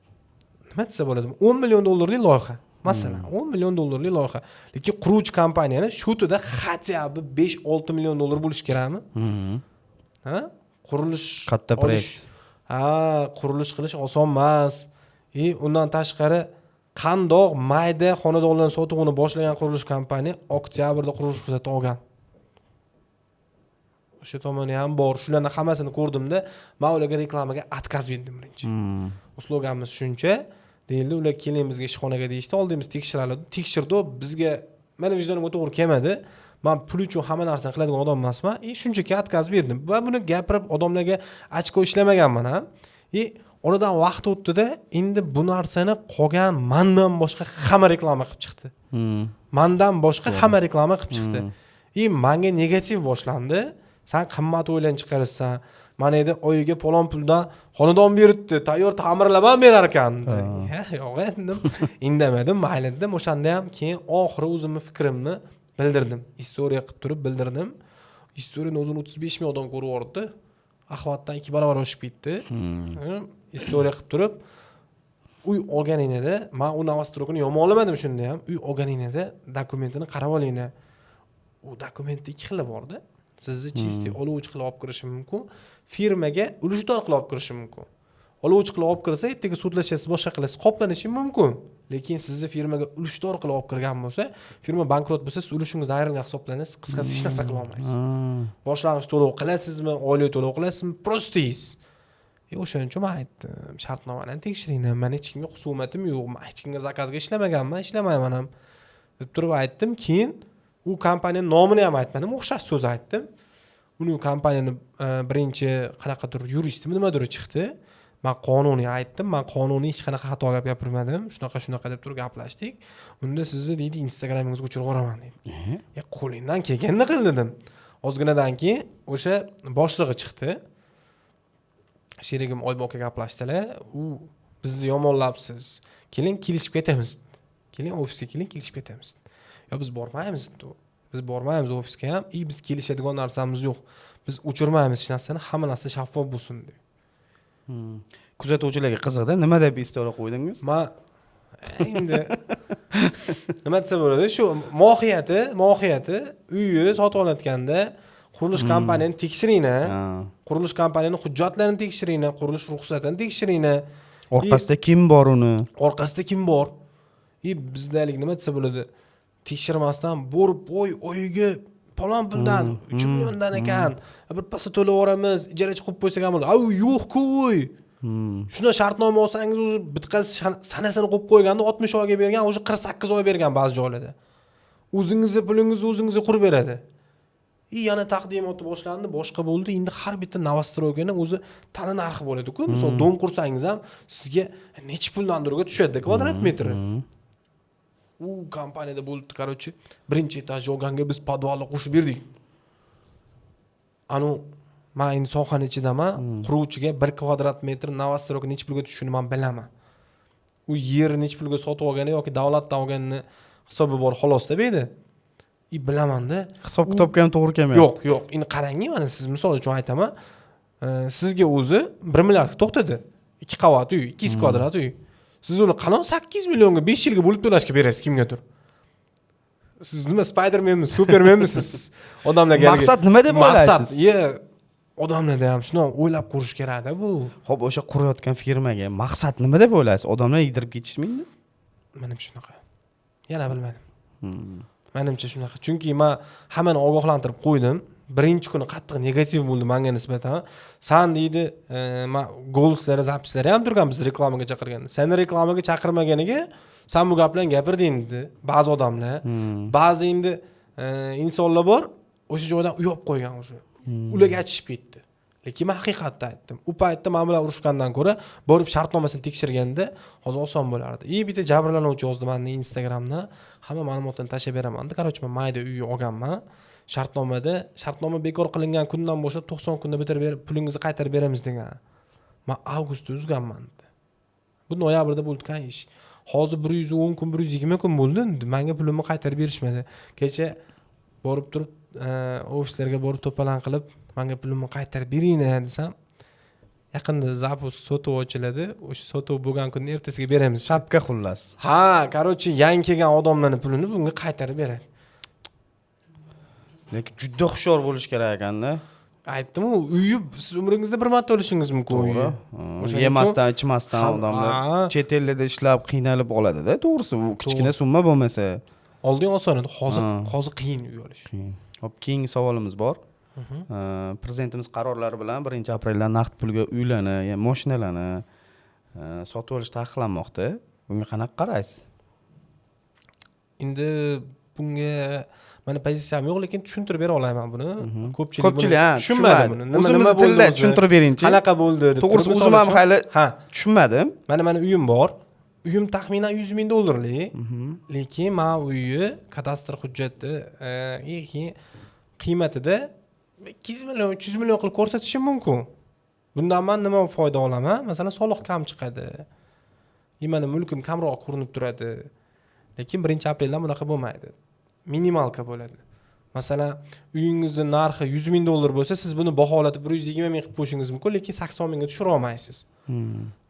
Nima desa bo'ladi, 10 million dollarlik loyiha, masalan, 10 million dollarlik loyiha, lekin quruvchi kompaniyani счёт ida хотя бы 5-6 million dollar bo'lishi kerakmi? Ha, qurilish Katta olish- proyekt. Ha, qurilish qilish oson emas. И undan tashqari, qandoq mayda xonadonlarni sotuvini boshlagan qurilish kompaniya oktyabrda qurilish ruxsati olgan, o'sha tomoni ham bor. Shularni hammasini ko'rdimda, man ularga reklamaga отказ berdim birinchi. "Услуга miz shuncha", deyildi. Ular "Keling bizga ishxonaga", deyishdi. Oldin tekshiradi, tekshirdi, bizga, mani vijdonimga to'g'ri kelmadi. Man pul uchun hamma narsani qiladigan odam emasman и shunchaki отказ berdim va buni gapirib, odamlarga ochko ishlamaganman ham. И oradan vaqt o'tdida, endi bu narsani qolgan mandan boshqa hamma reklama qilib chiqdi. Mandan boshqa hamma reklama qilib chiqdi и manga negativ boshlandi: "San qimmat o'ylan chiqaribsan, mana endi oyiga palon puldan xonadon beribdi, tayyor ta'mirlab ham berar ekan", dedi. "Ha, yo'q", dedim, indamadim, mayli dedim. O'shanda ham keyin oxiri o'zimni fikrimni bildirdim, история qilib turib bildirdim. История ni o'zini 35 ming odam ko'rib yubordi, охват dan 2 barobar oshib ketdi. История qilib turib, uy olganingda, man u новостройка ni yomonlamadim shunda ham, uy olganingda dokumentini qarab olinglar. U dokumentda ikki xili borda: sizni чистый oluvchi qilib olib kirishi mumkin, firmaga ulushdor qilib olib kirishi mumkin. Oluvchi qilib olib kirsa, ertaga sudlashasiz, boshqa qilasiz, qoplanishi mumkin. Lekin sizni firmaga ulushdor qilib olib kirgan bo'lsa, firma bankrot bo'lsa, siz ulushingizdan ayrilgan hisoblanasiz. Qisqasi, hech narsa qila olmaysiz. Boshlang'ich to'lov qilasizmi, oylik to'lov qilasizmi, просто yeysiz. E, o'shaning uchun man aytdim: "Shartnomani tekshiringlar, mani hech kimga husumatim yo'q, man hech kimga заказ ga ishlamaganman, ishlamayman ham", deb turib aytdim. Keyin u kompaniyani nomini ham aytmadim, o'xshash so'z aytdim. Uni kompaniyani birinchi qanaqadir yuristimi, nimadir chiqdi. Man qonuniy aytdim, man qonuniy hech qanaqa xato gap gapirmadim, shunaqa shunaqa deb turib gaplashdik. Unda sizni, deydi, Instagramingizga o'chirib yuboraman, deydi. E, qo'lingdan kelganini qil, dedim. Ozginadan keyin o'sha boshlig'i chiqdi, sherigim Oybek aka gaplashdilar. U bizni yomonlabsiz, keling, kelishib ketamiz, keling, ofisga keling, kelishib ketamiz. Yo, biz bormaymiz, dedi u. Biz bormaymiz ofisga ham и biz kelishadigan narsamiz yo'q, biz o'chirmaymiz hech narsani, hamma narsa shaffof bo'lsin, dedi. Kuzatuvchilarga qiziqda, nima deb история qo'ydingiz? Man endi nima desa bo'ladi, shu mohiyati uyni sotib olayotganda qurilish kompaniyani tekshiringlar, qurilish kompaniyani hujjatlarini tekshiringlar, qurilish ruxsatini tekshiringlar. Orqasida kim bor uni? Orqasida kim bor. И bizda haligi, nima desa bo'ladi, tekshirmasdan borib, voy, oyiga falon puldan, 3 milliondan ekan, bir pasda to'lab yuboramiz, ijarachi qo'yib qo'ysak ham bo'ladi. A, u yo'q-ku uy. Shunda shartnoma olsangiz, o'zi bitqasi sanasini qo'yib qo'yganda 60 oyga bergan, o'sha 48 oy bergan ba'zi joylarda. O'zingizni pulingizni o'zingizga qurib beradi. И yana taqdimoti boshlandi, boshqa bo'ldi. Endi har bitta новостройка ni o'zi tana narxi bo'ladi-ku. Misol, дом qursangiz ham sizga necha puldandirga tushadi kvadrat metri. U kompaniyada bo'ldi, короче, birinchi etaj olganga biz podvalni qo'shib berdik. Anu, man endi sohani ichidaman, quruvchiga 1 kvadrat metr новостройка necha pulga tushishini man bilaman. U yerni necha pulga sotib olgani yoki davlatdan olganini hisobi bor xolosda bu yerda. И bilamanda. Hisob kitobga ham to'g'ri kelmayapti. Yo'q, endi qarangki, mana siz, misol uchun aytaman, sizga o'zi 1 milliard to'xtadi, ikki qavat uy, 200 kvadrat uy. Siz uni qanaqa 8 millionga 5 yilga bo'lib to'lashga berasiz kimgadir? Siz nima, Spidermenmisiz, Supermenmisiz siz odamlarga? Maqsad nima deb Maqsad o'ylaysiz? Ye, odamlarda ham shuni o'ylab ko'rish kerakda bu. Ho'p, o'sha qurayotgan firmaga maqsad nima deb o'ylaysiz? Odamlar yedirib ketishmi endi? Manimcha, shunaqa. Yana bilmadim, manimcha, shunaqa, chunki man hammani ogohlantirib qo'ydim. Birinchi kuni qattiq negativ bo'ldi manga nisbatan. San, deydi, man голос lari, запись lari ham turgan, biz reklamaga chaqirgan. Seni reklamaga chaqirmaganiga san bu gaplarni gapirding, dedi ba'zi odamlar. Ba'zi endi insonlar bor, o'sha joydan uyab qo'ygan, o'sha ularga achishib ketdi. Lekin man haqiqatni aytdim. U paytda man bilan urushgandan ko'ra borib shartnomasini tekshirganda hozir oson bo'lardi. И bitta jabrlanuvchi yozdi mani Instagramda, hamma ma'lumotini tashlab beraman dedi. Короче, man mayda uy olganman, shartnomada shartnoma bekor qilingan kundan boshlab 90 kunda bitirib berib, pulingizni qaytarib beramiz degan. Man avgustda uzganman, dedi. Bu noyabrda bo'lgan ish. Hozir 110 kun, 120 kun bo'ldi endi, manga pulimni qaytarib berishmadi. Kecha borib turib, ofislarga borib, to'palan qilib, manga pulimni qaytarib beringlar desam, yaqinda запуск sotuv ochiladi, o'sha sotuv bo'lgan kunni ertasiga beramiz. Shapka, xullas. Ha, короче, yangi kelgan odamlarni pulini bunga qaytarib beradi. Lekin juda hushyor bo'lish kerak ekanda. Aytdimu, uyni siz umringizda bir marta olishingiz mumkin To'g'ri. uyni. O'shaning Yemasdan, ichmasdan odamlar chet ellarda ishlab, qiynalib oladida, to'g'risi, u kichkina summa bo'lmasa. Oldin oson edi, hozir hozir qiyin uy olish. Hop, keyingi savolimiz bor. Prezidentimiz qarorlari bilan 1-apreldan naqd pulga uylarni, ya'ni moshinalarni sotib olish taqiqlanmoqda. Bunga qanaqa qaraysiz? Endi bunga mani pozitsiyam yo'q, lekin tushuntirib bera olaman buni. Ko'pchilik Ko'pchilik buni ha, tushunmadi tushunmadi. buni. Nima O'zimizni nima bo'ldi tilda o'zi? tushuntirib beringchi. Qanaqa bo'ldi deb To'g'risi, turib, misol o'zim ham uchun- hali tushunmadim. Mana uyim bor. Uyim taxminan 100 ming dollarlik, lekin man uyni kadastr hujjati keyin qiymatida 200 million, 300 million qilib ko'rsatishim mumkin. Bundan man nima foyda olaman? Masalan, soliq kam chiqadi и mani mulkim kamroq ko'rinib turadi. Lekin 1-apreldan bunaqa bo'lmaydi, минималка bo'ladi. Masalan, uyingizni narxi 100 ming dollar bo'lsa, siz buni baholatib 120 ming qilib qo'yishingiz mumkin, lekin 80 mingga tushira olmaysiz.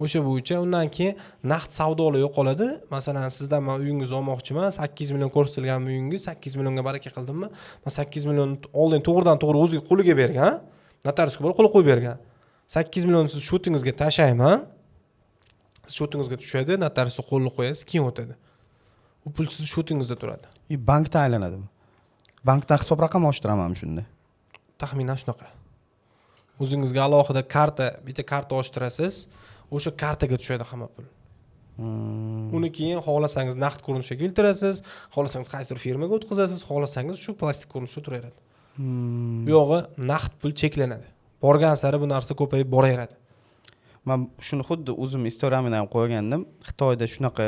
O'sha bo'yicha undan keyin naqd savdolar yo'qoladi. Masalan, sizdan man uyingizni olmoqchiman, 8 million ko'rsatilgan uyingiz, 8 millionga baraka qildimmi, man 8 million oldin to'g'ridan to'g'ri o'ziga qo'liga bergan, notariusga borib qo'l qo'yib bergan. 8 million siz счёт ingizga tashlayman, siz счёт ingizga tushadi, notariusga qo'lni qo'yasiz, keyin o'tadi. U pul sizni счёт ingizda turadi. И bankdan aylanadimi? Bankdan hisob raqam ochtiramanmi shunda? Taxminan shunaqa. O'zingizga alohida karta, bitta karta ochtirasiz, o'sha kartaga tushadi hamma pul. Uni keyin xohlasangiz naqd ko'rinishga keltirasiz, xohlasangiz qaysidir firmaga o'tkazasiz, xohlasangiz shu plastik ko'rinishda turaveradi. U yog'i naqd pul cheklanadi. Borgan sari bu narsa ko'payib boraveradi. Man shuni xuddi o'zim istoramga ham qo'ygandim. Xitoyda shunaqa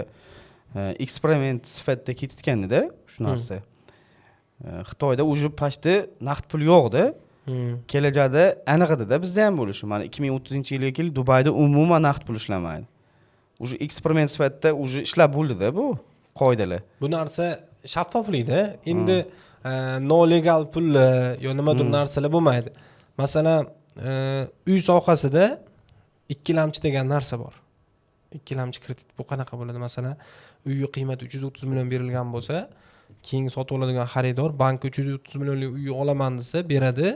eksperiment sifatida ketayotgandida shu narsa. Xitoyda уже почти naqd pul yo'qda. Kelajakda aniq edida bizda ham bo'lishi. Mana 2030-yilga kelib Dubayda umuman naqd pul ishlamaydi. Уже eksperiment sifatida уже ishlab bo'ldida bu qoidalar. Bu narsa shaffoflikda. Endi nolegal pullar yo nimadir narsalar bo'lmaydi. Masalan, uy sohasida ikkilamchi degan narsa bor. Ikkilamchi kredit bu qanaqa bo'ladi? Masalan, uyni qiymati 330 million berilgan bo'lsa, keyin sotib oladigan xaridor bankka 330 millionlik uyni olaman desa, beradi.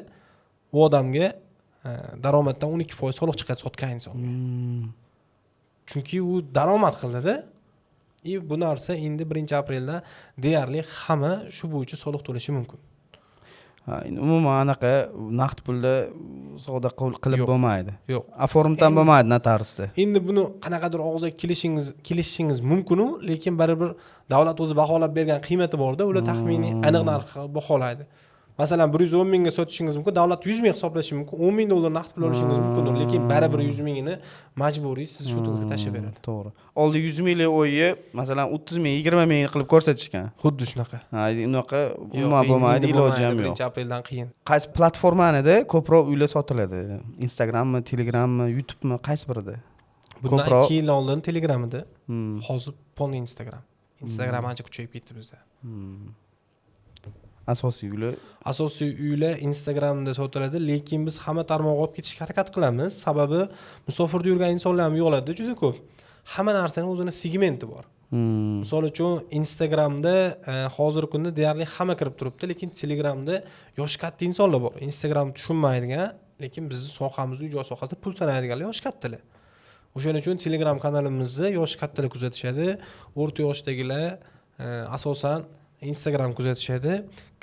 U odamga daromaddan 12% soliq chiqadi sotgan insonga. Chunki u daromad qildida. И bu narsa endi 1-apreldan deyarli hamma shu bo'yicha soliq to'lashi mumkin. Ha, endi umuman anaqa naqd pulda savdo qilib Yo'q. bo'lmaydi. Yo'q. Оформить ham bo'lmaydi notariusda. Endi buni qanaqadir og'zaki kelishishingiz mumkinu, lekin baribir davlat o'zi baholab bergan qiymati borda, ular taxminiy aniq narx baholaydi. Masalan, 110 mingga sotishingiz mumkin, davlat 100 ming hisoblashi mumkin, 10 ming dollar naqd pul olishingiz mumkin, lekin baribir 100 mingini majburiy siz счёт ingizga tashlab beradi. To'g'ri. Oldin 100 minglik uyni masalan 30 ming, 20 ming qilib ko'rsatishgan. Xuddi shunaqa. Ha, unaqa Yo'q, umuman bo'lmaydi, endi iloji ham yo'q. 1-apreldan qiyin. Qaysi platformanida ko'proq uylar sotiladi? Instagrammi, Telegrammi, YouTubemi, qaysi birida? Bundan Ko'proq- 2 yil oldin Telegramida, hozir полный Instagram. Instagram ancha kuchayib ketdi bizda. Asosiy uylar Asosiy uylar Instagramda sotiladi, lekin biz hamma tarmoqqa olib ketishga harakat qilamiz. Sababi musofirda yurgan insonlar ham yo'qoladi juda ko'p. Hamma narsani o'zini segmenti bor. Misol uchun, Instagramda hozirgi kunda deyarli hamma kirib turibdi, lekin Telegramda yoshi katta insonlar bor, Instagram tushunmaydigan, lekin bizni sohamizda, uy joy sohasida pul sanaydiganlar yoshi kattalar. O'shaning uchun Telegram kanalimizni yoshi kattalar kuzatishadi, o'rta yoshdagilar asosan Instagram kuzatishadi,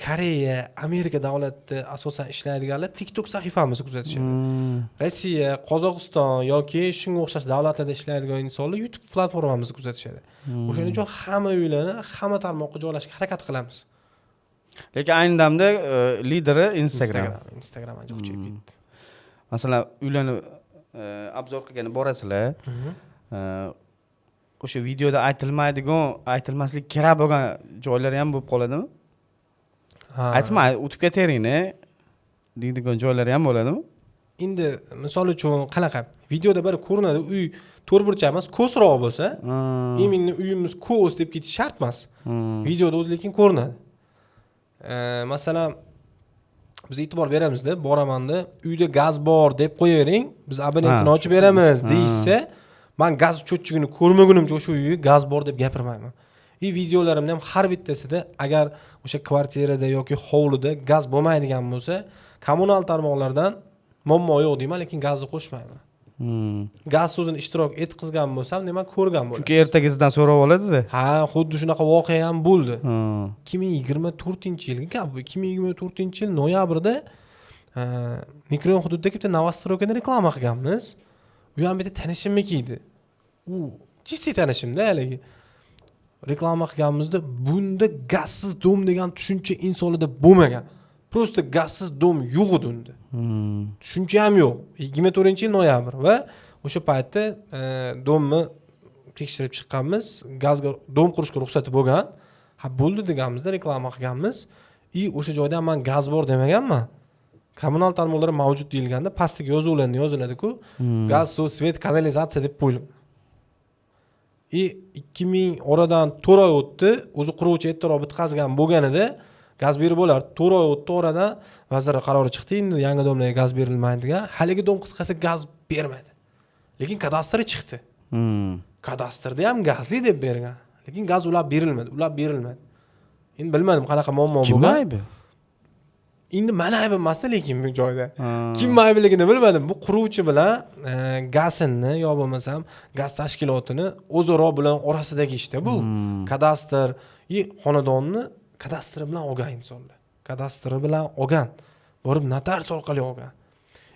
Koreya, Amerika davlatida asosan ishlaydiganlar TikTok sahifamizni kuzatishadi. Rossiya, Qozog'iston yoki shunga o'xshash davlatlarda ishlaydigan insonlar YouTube platformamizni kuzatishadi. O'shaning uchun hamma uylarni hamma tarmoqqa joylashga harakat qilamiz. Lekin ayni damda lideri Instagram. Instagram ancha kuchayib ketdi. Masalan, uylarni обзор qilgani borasizlar, o'sha videoda aytilmaydigan, aytilmaslik kerak bo'lgan joylari ham bo'lib qoladimi? Ha. Aytma, o'tib ketaveringni deydigan joylari ham bo'ladimi? Endi misol uchun, qanaqa, videoda bir ko'rinadi, uy to'rtburchak emas, ko'sroq bo'lsa, именно uyimiz ko's deb ketish shart emas. Videoda o'zi lekin ko'rinadi. Masalan, biz e'tibor beramizda, boramanda, uyda gaz bor deb qo'yavering, biz abonentini ochib beramiz deyishsa, man gaz счётчик ini ko'rmagunimcha o'sha uyga gaz bor deb gapirmayman. И videolarimda ham har bittasida agar o'sha kvartirada yoki hovlida gaz bo'lmaydigan bo'lsa, kommunal tarmoqlardan muammo yo'q deyman, lekin gazni qo'shmayman. Gaz so'zini ishtirok etqizgan bo'lsam, demak, ko'rgan bo'ladi. Chunki ertaga sizdan so'rab oladida. Ha, xuddi shunaqa voqea ham bo'ldi. 2024-yilgi gap bu. 2024-yil noyabrda mikrorayon hududidagi bitta новостройка ni reklama qilganmiz. U ham bitta tanishimniki edi. U чистый tanishimda haligi. Reklama qilganimizda bunda gazsiz дом degan tushuncha insonlarda bo'lmagan. Просто gazsiz дом yo'q edi unda. Tushuncha ham yo'q. 24-yil noyabr va o'sha paytda дом ni tekshirib chiqqanmiz. Gazga дом qurishga ruxsati bo'lgan. Ha, bo'ldi deganimizda reklama qilganmiz. И o'sha joyda ham man gaz bor demaganman. Kommunal tarmoqlar mavjud deyilganda pastdagi yozuvlarni yoziladi-ku. Gaz, suv, свет, kanalizatsiya deb qo'yilgan. И 2000 oradan 4 oy o'tdi. O'zi quruvchi ertaroq bitqazgan bo'lganida gaz berib bo'lardi. 4 oy o'tdi oradan, vazir qarori chiqdi, endi yangi дом larga gaz berilmaydi degan. Haligi дом, qisqasi, gaz bermadi. Lekin kadastri chiqdi. Kadastrda ham gazli deb bergan. Lekin gaz ulab berilmadi, ulab berilmadi. Endi bilmadim, qanaqa muammo Kim bo'lgan. aybi? Endi mani aybim emasda, lekin bu joyda. Kim aybligini bilmadim. Bu quruvchi bilan gazinni yo bo'lmasam gaz tashkilotini o'zaro bilan orasidagi ishda bu. Kadastr и xonadonni kadastri bilan olgan insonlar. Kadastri bilan olgan. Borib notarius orqali olgan.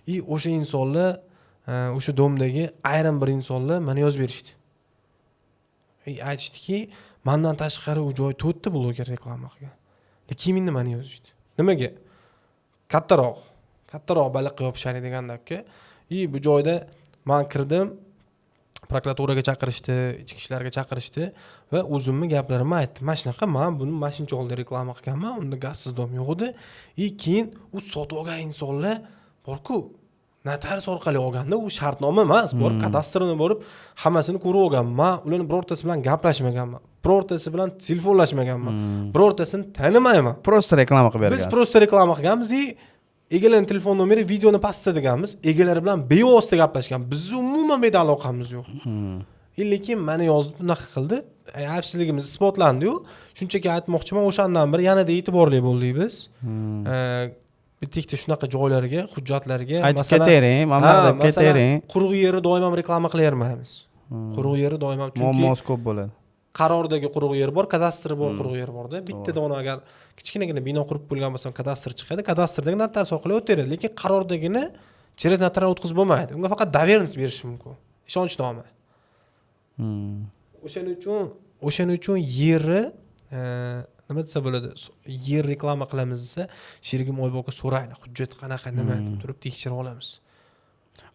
И o'sha insonlar, o'sha дом dagi ayrim bir insonlar mana yozib berishdi. И aytishdiki, mandan tashqari u joy to'rtta bloger reklama qilgan. Lekin endi mani yozishdi. Nimaga? Kattaroq, kattaroq baliqqa yopishaylik deganda, и bu joyda man kirdim, prokuraturaga chaqirishdi, ichki ishlarga chaqirishdi va o'zimni gaplarimni aytdim. Mana shunaqa, man buni mana shuncha oldin reklama qilganman, unda газсиз дом yo'q edi. И keyin u sotib olgan insonlar borku, notarius orqali olganda, u shartnoma emas, borib kadastrini borib hammasini ko'rib olgan. Man ularni birortasi bilan gaplashmaganman, birortasi bilan telefonlashmaganman, birortasini tanimayman. Просто reklama qilib Biz bergansiz. просто reklama qilganmiz и egalarni telefon nomeri videoni pastda deganmiz. Egalari bilan bevosita gaplashgan, bizni umuman bu yerda aloqamiz yo'q. И lekin mani yozib bunaqa qildi. Aybsizligimiz isbotlandiyu. Shunchaki aytmoqchiman, o'shandan beri yanada e'tiborli bo'ldik biz. Bitta ikkita shunaqa joylarga, hujjatlarga Aytib ketavering, mana bunaqa deb masalan, ketavering. Quruq yerni doim ham reklama qilavermaymiz, quruq yerni doim ham, chunki Muammosi ko'p bo'ladi. Qarordagi quruq yer bor, kadastri bor quruq yer borda. Bitta dona agar kichkinagina bino qurib bo'lgan bo'lsam, kadastr chiqadi, kadastrdagi notarius orqali o'taveradi. Lekin qarordagini через notarial o'tkazib bo'lmaydi, unga faqat доверенность berish mumkin, ishonchnoma. O'shaning uchun yerni nima desa bo'ladi, yer reklama qilamiz desa, sherigim Oybek aka so'raydi, hujjat qanaqa, nima deb turib tekshirib olamiz.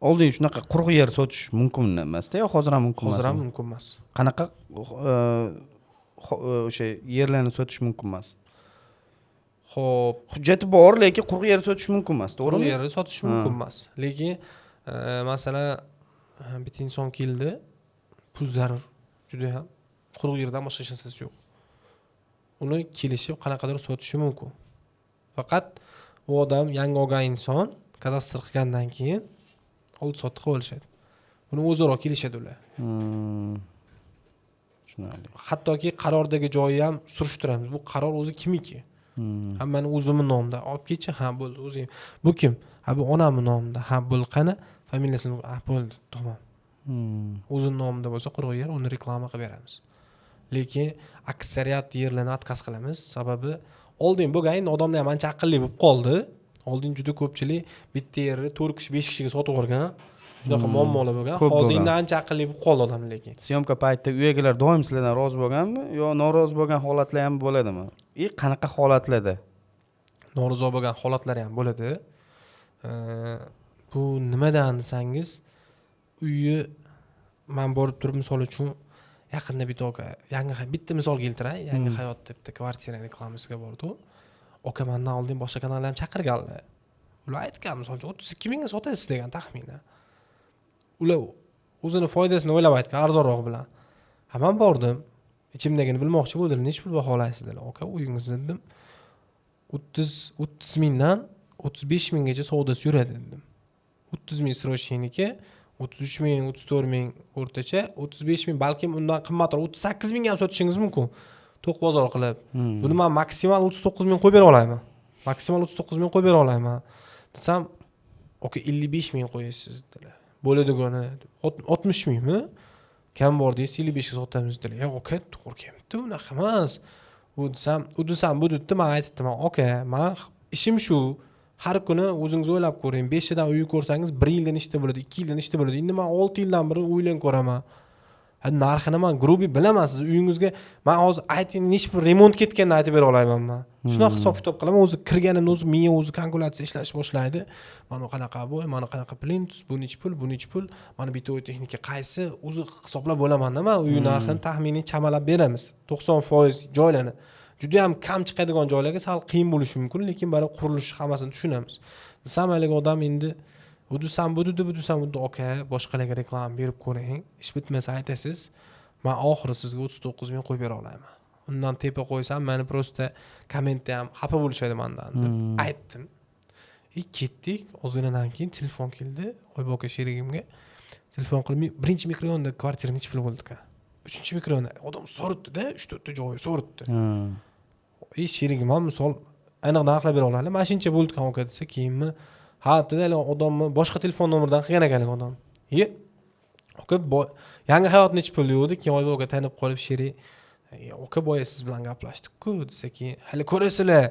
Oldin shunaqa quruq yer sotish mumkin emasda yo hozir ham mumkin Hozir ham emasmi? mumkin emas. Qanaqa o'sha yerlarni sotish mumkin emas? Ho'p. Hujjati bor, lekin quruq yer sotish mumkin emas, To'g'ri, to'g'rimi? Yerni sotish mumkin emas, lekin masalan, bitta inson keldi, pul zarur judayam, quruq yerdan boshqa hech narsasi yo'q. Uni kelishib qanaqadir sotishi mumkin, faqat u odam yangi olgan inson, kadastr qilgandan keyin oldi sotdi qilib olishadi, uni o'zaro kelishadi ular. Tushunarli. Hattoki qarordagi joyi ham surishtiramiz, bu qaror o'zi kimniki? Ha, mani o'zimni nomimda, olib kelchi. Ha, bo'ldi, o'zing. Bu kim? Ha, bu onamni nomida. Ha, bo'ldi, qani familiyasini? Ha, bo'ldi, tamom. O'zini nomida bo'lsa quruq yer, uni reklama qilib beramiz. Lekin aksariyat yerlarni отказ qilamiz, sababi oldin bo'lgan, endi odamlar ham ancha aqlli bo'lib qoldi. Oldin juda ko'pchilik bitta yerni to'rt kishi, besh kishiga sotib yuborgan, shunaqa muammolar bo'lgan. Ko'p Hozir bo'lgan. endi ancha aqlli bo'lib qoldi odamlar lekin. Съёмка paytida uy egalari doim sizlardan rozi bo'lganmi yo norozi bo'lgan holatlar ham bo'ladimi и qanaqa holatlarda? Norozi bo'lgan holatlari ham bo'ladi. Bu nimadan desangiz, uyi man borib turib, misol uchun, yaqinda bitta aka, yangi bitta misol keltiray, Yangi Hayotda bitta kvartira reklamasiga bordi. U aka mandan oldin boshqa kanallar ham chaqirganlar, ular aytgan, misol uchun, 32 mingga sotasiz degan taxminan. Ular o'zini foydasini o'ylab aytgan arzonroq bilan. Ha, man bordim, ichimdagini bilmoqchi bo'ldilar. Nechi pul baholaysiz dedilar. Aka, uyingizni, dedim, 30 mingdan 35 minggacha savdosi yuradi, dedim. 30 ming срочный niki, 33 ming, 34 ming o'rtacha, 35 ming, balkim undan qimmatroq, 38 mingga ham sotishingiz mumkin to'q bozor qilib. Buni man maksimal 39 ming qo'yib bera olaman, maksimal 39 ming qo'yib bera olaman, desam, aka, 55 ming qo'yasiz, dedilar. Bo'ladigani 60 mingmi kam bor deysiz, 55ga sotamiz, dedilar. Yo'q, aka, to'g'ri kelmabdi, unaqa emas u, desam, u desam, bu debdi. Man aytdim, aka, man ishim shu, har kuni o'zingiz o'ylab ko'ring, beshtadan uy ko'rsangiz, bir yilda nechta bo'ladi, 2 yilda nechta bo'ladi? Endi man 6 yildan beri uylarni ko'raman. Ha, narxini man грубый bilaman. Siz uyingizga man hozir ayting, nechi pul remont ketganini aytib bera olaman. Man shunaqa hisob kitob qilaman. O'zi kirganimda o'zi miya o'zi kalkulyatsiya ishlash boshlaydi. Mana qanaqa bu, mana qanaqa plintus, bu nechi pul, bu nechi pul, mana бытовой texnika qaysi, o'zi hisoblab bo'lamanda. Man uy narxini taxminiy chamalab beramiz 90% joylarni. Judayam kam chiqadigan joylarga sal qiyin bo'lishi mumkin, lekin baribir qurilish hammasini tushunamiz, desam, haligi odam endi u desam, bu dedi, bu desam, bu dedi. Aka, boshqalarga reklama berib ko'ring, ish bitmasa aytasiz, man oxiri sizga 39 ming qo'yib bera olaman, undan tepa qo'ysam, mani просто kommentda ham xafa bo'lishadi mandan, deb aytdim. И ketdik. Ozginadan keyin telefon keldi. Oybek aka sherigimga telefon qilib, birinchi mikrorayonda kvartira nechi pul bo'ldi ekan, uchinchi mikrorayonda, odam so'ribdida, uch to'rtta joyi so'ribdi. И sherigim ham misol aniq narxlar bera oladi, mana shuncha bo'ldi ekan, aka, desa, keyinmi, ha, dedi, haligi odamni boshqa telefon nomeridan qilgan ekan haligi odam. И aka, Yangi Hayot nechi pul degandi. Keyin Oybek aka tanib qolib, sherik, aka, boya siz bilan gaplashdik-ku, desa, keyin hali ko'rasizlar,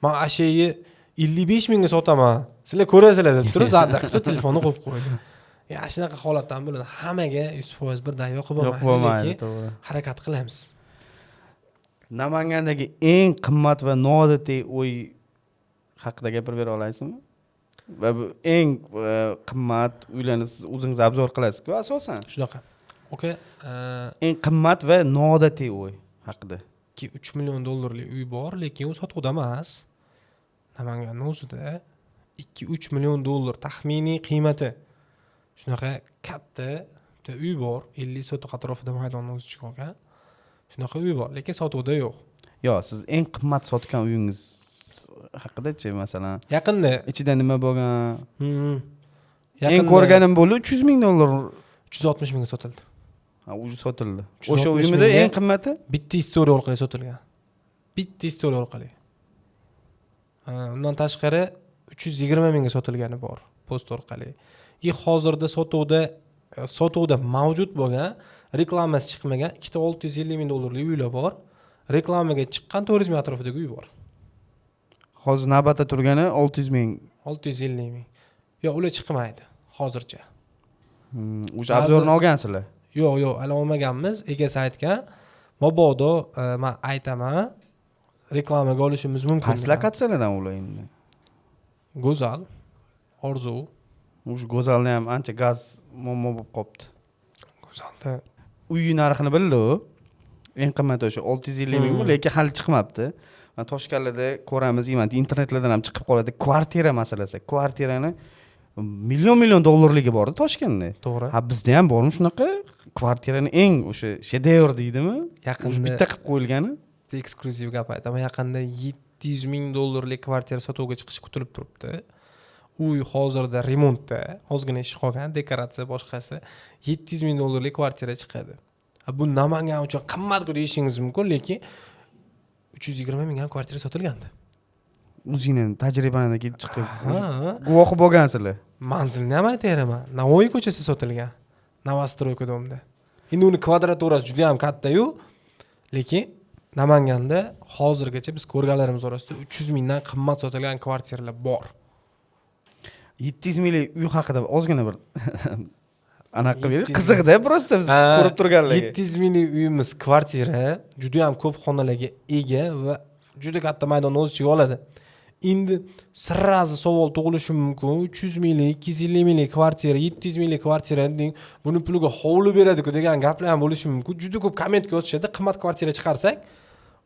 man ana shu yerni 55 mingga sotaman, sizlar ko'rasizlar, deb turib zarda qilib telefonni qo'yib qo'ydi. Ya, shunaqa holatdan bo'ladi. Hammaga 100% birdan yoqib Yo'q, bo'lmaydi, bo'lmaydi, lekin to'g'ri. harakat qilamiz. Namangandagi eng qimmat va noodatiy uy Haqida gapirib bera olasizmi? Va bu eng qimmat uylarni siz o'zingiz обзор qilasizku asosan. Shunaqa, aka. Eng qimmat va noodatiy uy haqida. 2-3 million dollarlik uy bor, lekin u sotuvda emas. Namanganni o'zida 2-3 million dollar taxminiy qiymati, shunaqa katta bitta uy bor, 50 sotix atrofida maydonni o'z ichiga olgan shunaqa uy bor, lekin sotuvda yo'q. Yo'q, siz eng qimmat sotgan uyingiz haqidachi, masalan? Yaqinda Ichida nima bo'lgan? Eng ko'rganim bo'ldi 300 ming dollar. 360 mingga sotildi. Ha, уже sotildi. 360 O'sha uymida mingga. eng qimmati? Bitta история orqali sotilgan, bitta история orqali. Ha, undan tashqari 320 mingga sotilgani bor post orqali. И hozirda sotuvda mavjud bo'lgan, reklamasi chiqmagan ikkita 650 ming dollarlik uylar bor, reklamaga chiqqan 400 ming atrofidagi uy bor. Hozir navbatda turgani 600 ming. 650 ming, yo'q, ular chiqmaydi hozircha. O'sha обзор ni olgansizlar? Yo'q, hali olmaganmiz. Egasi aytgan, mabodo man aytaman, reklamaga olishimiz mumkin Qaysi degan. Lokatsiyalardan ular endi? Go'zal, Orzu. O'sha Go'zalni ham ancha gaz muammo bo'lib qolibdi. Go'zalda. Uyi narxini bildi u, eng qimmati o'sha 650 ming, lekin hali chiqmabdi. Mana, Toshkanlarda ko'ramiz, internetlardan ham chiqib qoladi kvartira masalasi. Kvartirani million million dollarligi borda Toshkentda. To'g'ri. Ha, bizda ham bormi shunaqa kvartirani eng o'sha shedevr deydimi? Yaqinda O'sha bitta qilib qo'yilgani. Bitta eksklyuziv gap aytaman. Yaqinda 700 ming dollarlik kvartira sotuvga chiqishi kutilib turibdi. Uy hozirda remontda, ozgina ish qolgan, dekoratsiya, boshqasi. 700 ming dollarlik kvartira chiqadi. Ha, bu Namangan uchun qimmatku deyishingiz mumkin, lekin 320 ming ham kvartira sotilgandi. O'zingni tajribangdan kelib chiqib Ha. guvohi bo'lgansizlar. Manzilni ham aytaveraman, Navoiy ko'chasida sotilgan, новостройка дом da. Endi uni kvadraturasi juda yam kattayu, lekin Namanganda hozirgacha biz ko'rganlarimiz orasida 300 mingdan qimmat sotilgan kvartiralar bor. 700 minglik uy haqida ozgina bir anaqa qilib bering. 700 Qiziqda просто biz ko'rib turganlarga. 700 minglik uyimiz kvartira, juda yam ko'p xonalarga ega va juda katta maydonni o'z ichiga oladi. Endi сразу savol tug'ilishi mumkin: 300 minglik, 250 minglik kvartira, 700 minglik kvartira deng, buni puliga hovli beradiku degan gaplar ham bo'lishi mumkin. Juda ko'p kommentga yozishadi, qimmat kvartira chiqarsak,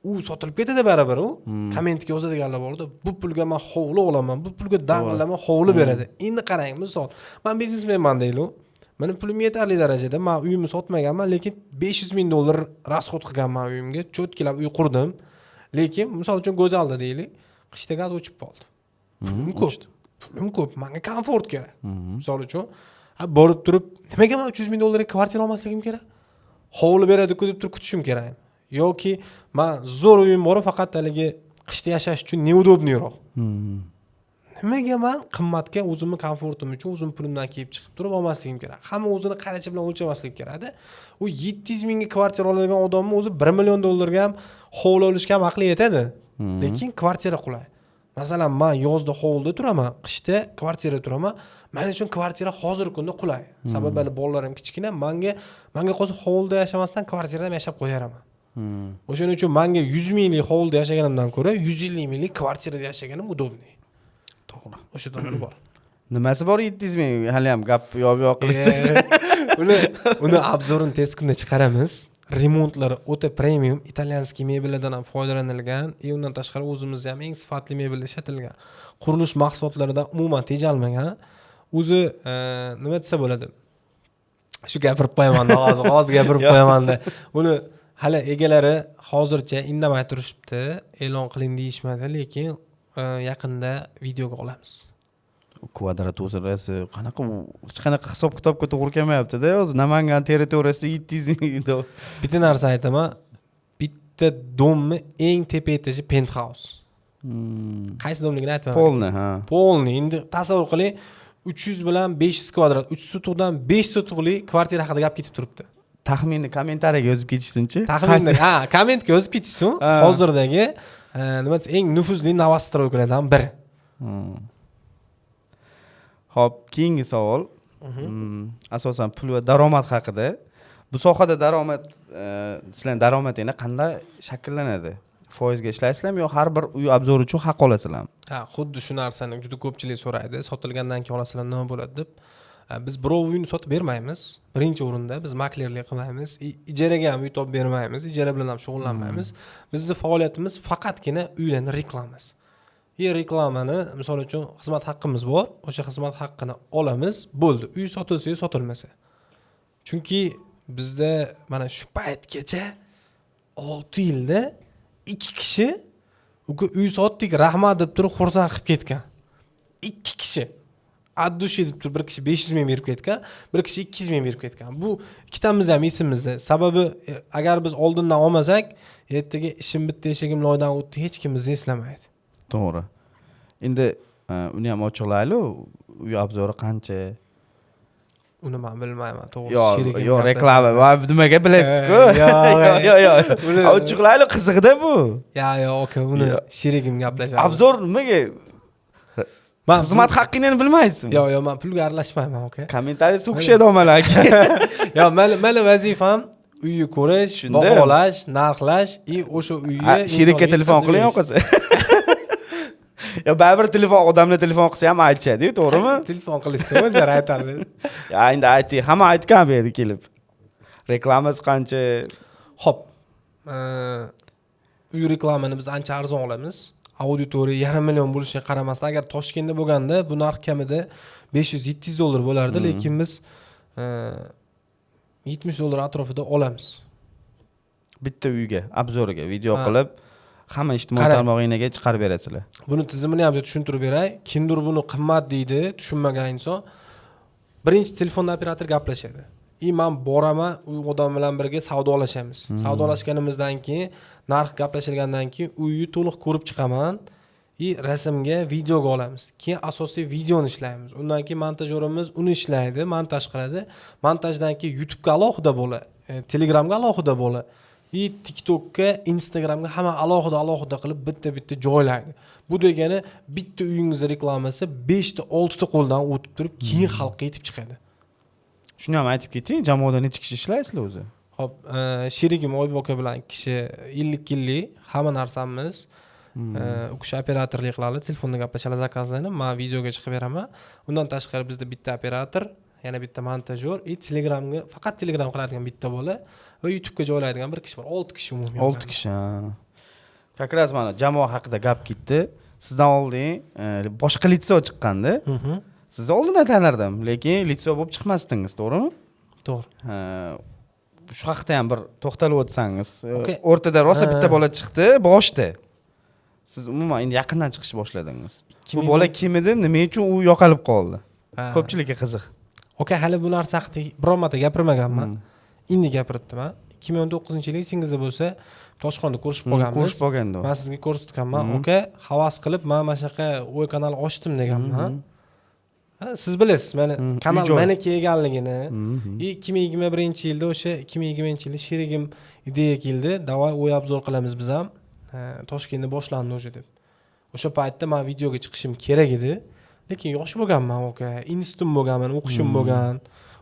u sotilib ketadi baribir. U kommentga yozadiganlar borda, bu pulga man hovli olaman, bu pulga dang'illama hovli beradi. Endi qarang, misol, man biznesmenman deylik, mani pulim yetarli darajada, man uyimni sotmaganman, lekin 500 ming dollar расход qilganman uyimga, чётки lab uy qurdim. Lekin misol uchun, Go'zalda deylik, qishda gaz o'chib qoldi. Pulim ko'p, pulim ko'p, manga komfort kerak. Misol uchun, ha, borib turib nimaga man 300 ming dollarga kvartira olmasligim kerak, hovli beradiku deb turib kutishim kerak? Yoki man zo'r uyim bor, faqat haligi qishda yashash uchun неудобный roq. Nimaga man qimmatga o'zimni komfortim uchun o'zimni pulimdan kelib chiqib turib olmasligim kerak? Hamma o'zini qarichi bilan o'lchamasligi kerakda. U 700 mingga kvartira oladigan odamni o'zi 1 million dollarga ham hovli olishga ham aqli yetadi, lekin kvartira qulay. Masalan, man yozda hovlida turaman, qishda kvartirada turaman. Man uchun kvartira hozirgi kunda qulay, sababi hali bolalarim kichkina. Manga qolsa, hovlida yashamasdan kvartirada ham yashab qo'yaveraman. O'shaning uchun manga 100 minglik hovlida yashaganimdan ko'ra 150 minglik kvartirada yashaganim удобный. To'g'ri. O'sha tomoni bor. Nimasi bor 700 ming? Hali ham gap yob yoq qilasiz. Uni обзор ini tez kunda chiqaramiz. Remontlari o'ta premium, итальянский mebellardan ham foydalanilgan и undan tashqari o'zimizda ham eng sifatli mebel ishlatilgan, qurilish mahsulotlaridan umuman tejalmagan. O'zi nima desa bo'ladi, shu gapirib qo'yamanda, hozir gapirib qo'yamanda. Uni hali egalari hozircha indamay turishibdi, e'lon qiling deyishmadi, lekin yaqinda videoga olamiz. Kvadraturasi qanaqa u? Hech qanaqa hisob kitobga to'g'ri kelmayaptida o'zi. Namangan territoriyasida 700 ming. Bitta narsa aytaman, bitta дом ni eng tepa etaji penthouse. Qaysi дом ligini aytmayman. Полный, ha. Полный. Endi tasavvur qiling, 300 bilan 500 kvadrat, 3 sotixdan 5 sotixli kvartira haqida gap ketib turibdi. Taxminni kommentariyaga yozib ketishsinchi. Taxminni, ha, kommentga yozib ketishsin. Hozirdagi nima desa, eng nufuzli новостройка lardan biri. Ho'p, keyingi savol. Asosan pul va daromad haqida. Bu sohada daromad, sizlarni daromadinglar qanday shakllanadi? Foizga ishlaysizlarmi yo har bir uy обзор uchun haq olasizlarmi? Ha, xuddi shu narsani juda ko'pchilik so'raydi, sotilgandan keyin olasizlar, nima bo'ladi deb. Biz birov uyini sotib bermaymiz. Birinchi o'rinda biz maklerlik qilmaymiz, ijaraga ham uy topib bermaymiz, ijara bilan ham shug'ullanmaymiz. Bizni faoliyatimiz faqatgina uylarni reklamasi и reklamani, misol uchun, xizmat haqqimiz bor, o'sha xizmat haqqini olamiz, bo'ldi, uy sotilsa yo sotilmasa. Chunki bizda mana shu paytgacha 6 yilda ikki kishi "Uka, uy sotdik, rahmat" deb turib xursand qilib ketgan. Ikki kishi от души deb turib, bir kishi 500 ming berib ketgan, bir kishi 200 ming berib ketgan. Bu ikkitamiz ham esimizda. Sababi agar biz oldindan olmasak, ertaga ishim bitdi, eshagim loydan o'tdi, hech kim bizni eslamaydi. To'g'ri. Endi uni ham ochiqlaylik, uy обзор i qancha? Uni man bilmayman, to'g'risi. Yo'q. Sherigim Yo'q, gaplashadi. Reklama va nimaga, bilasizku. Yo'q. Yo'q, ochiqlaylik, qiziqda bu. Yo'q, aka, uni Yo'q. sherigim gaplashadi. Обзор nimaga? Man Xizmat haqqini bilmaysizmi? Yo'q, man pulga aralashmayman, aka. Kommentariy so'kishadi omalar. Yo'q, mani vazifam uyni ko'rish, Shunda. baholash, narxlash и o'sha uyni Sherikka insonga telefon yetkazib qiling. berish. Yo'qolsa yo baribir telefon, odamlar telefon qilsa ham aytishadiyu, to'g'rimi? Telefon qilishsa, o'zlari aytadi. Ya endi ayting, hamma aytgan bu yerga kelib, reklamasi qancha? Ho'p, uy reklamani biz ancha arzon olamiz. Auditoriya 500 000 bo'lishiga qaramasdan, agar Toshkentda bo'lganda bu narx kamida 500-700 dollar bo'lardi, lekin biz 70 dollar atrofida olamiz. Bitta uyga, обзор iga video Ha. qilib, hamma ijtimoiy Qarang. tarmog'inglarga chiqarib berasizlar. Buni tizimini ham tushuntirib beray. Kimdir buni qimmat deydi, tushunmagan inson. Birinchi telefonda operator gaplashadi и man boraman, u odam bilan birga savdolashamiz. Savdolashganimizdan keyin, narx gaplashilgandan keyin uyni to'liq ko'rib chiqaman и rasmga, videoga olamiz. Keyin asosiy videoni ishlaymiz. Undan keyin montajyorimiz uni ishlaydi, montaj qiladi. Montajdan keyin YouTubega alohida bola, Telegramga alohida bola и TikTokka, Instagramga, hamma alohida alohida qilib, bitta bitta joylaydi. Bu degani bitta uyingizni reklamasi beshta, oltita qo'ldan o'tib turib, keyin xalqqa yetib chiqadi. Shuni ham aytib keting, jamoada necha kishi ishlaysizlar o'zi? Ho'p, sherigim Oybek aka bilan ikki kishi, 50-50 hamma narsamiz. U kishi operatorlik qiladi, telefonda gaplashadi, заказ larni, man videoga chiqib beraman. Undan tashqari bizda bitta operator, yana bitta montajyor и Telegramga, faqat Telegram qiladigan bitta bola va YouTubega joylaydigan bir kishi bor. Olti kishi umumiy. Olti kishi, ha. Как раз mana jamoa haqida gap ketdi. Sizdan oldin boshqa лицо chiqqanda, sizni oldindan tanirdim, lekin лицо bo'lib chiqmasdingiz, to'g'rimi? To'g'ri. Ha, shu haqida ham bir to'xtalib o'tsangiz. Okey. O'rtada rosa Ha. bitta bola chiqdi boshida, siz umuman endi yaqindan chiqishni boshladingiz. Bu bola kim edi, nima uchun u yo'qolib qoldi? Ha. Ko'pchilikka qiziq. Aka, hali bu narsa haqida biror marta gapirmaganman, endi gapiribdiman. 2019-yili, esingizda bo'lsa, Toshxonada ko'rishib qolganmiz. Ko'rishib qolgandi. Man sizga ko'rsatganman, aka, havas qilib man mana shunaqa o'y kanal ochdim deganman. Ha, siz bilasiz mani kanal Uy joy. maniki ekanligini. И 2021-yilda, o'sha 2020-yilda sherigim ideya keldi: "Давай uy обзор qilamiz biz ham. Ha, Toshkentda boshlandi уже", deb. O'sha paytda man videoga chiqishim kerak edi, lekin yosh bo'lganman, aka, institutim bo'lganman, o'qishim bo'lgan,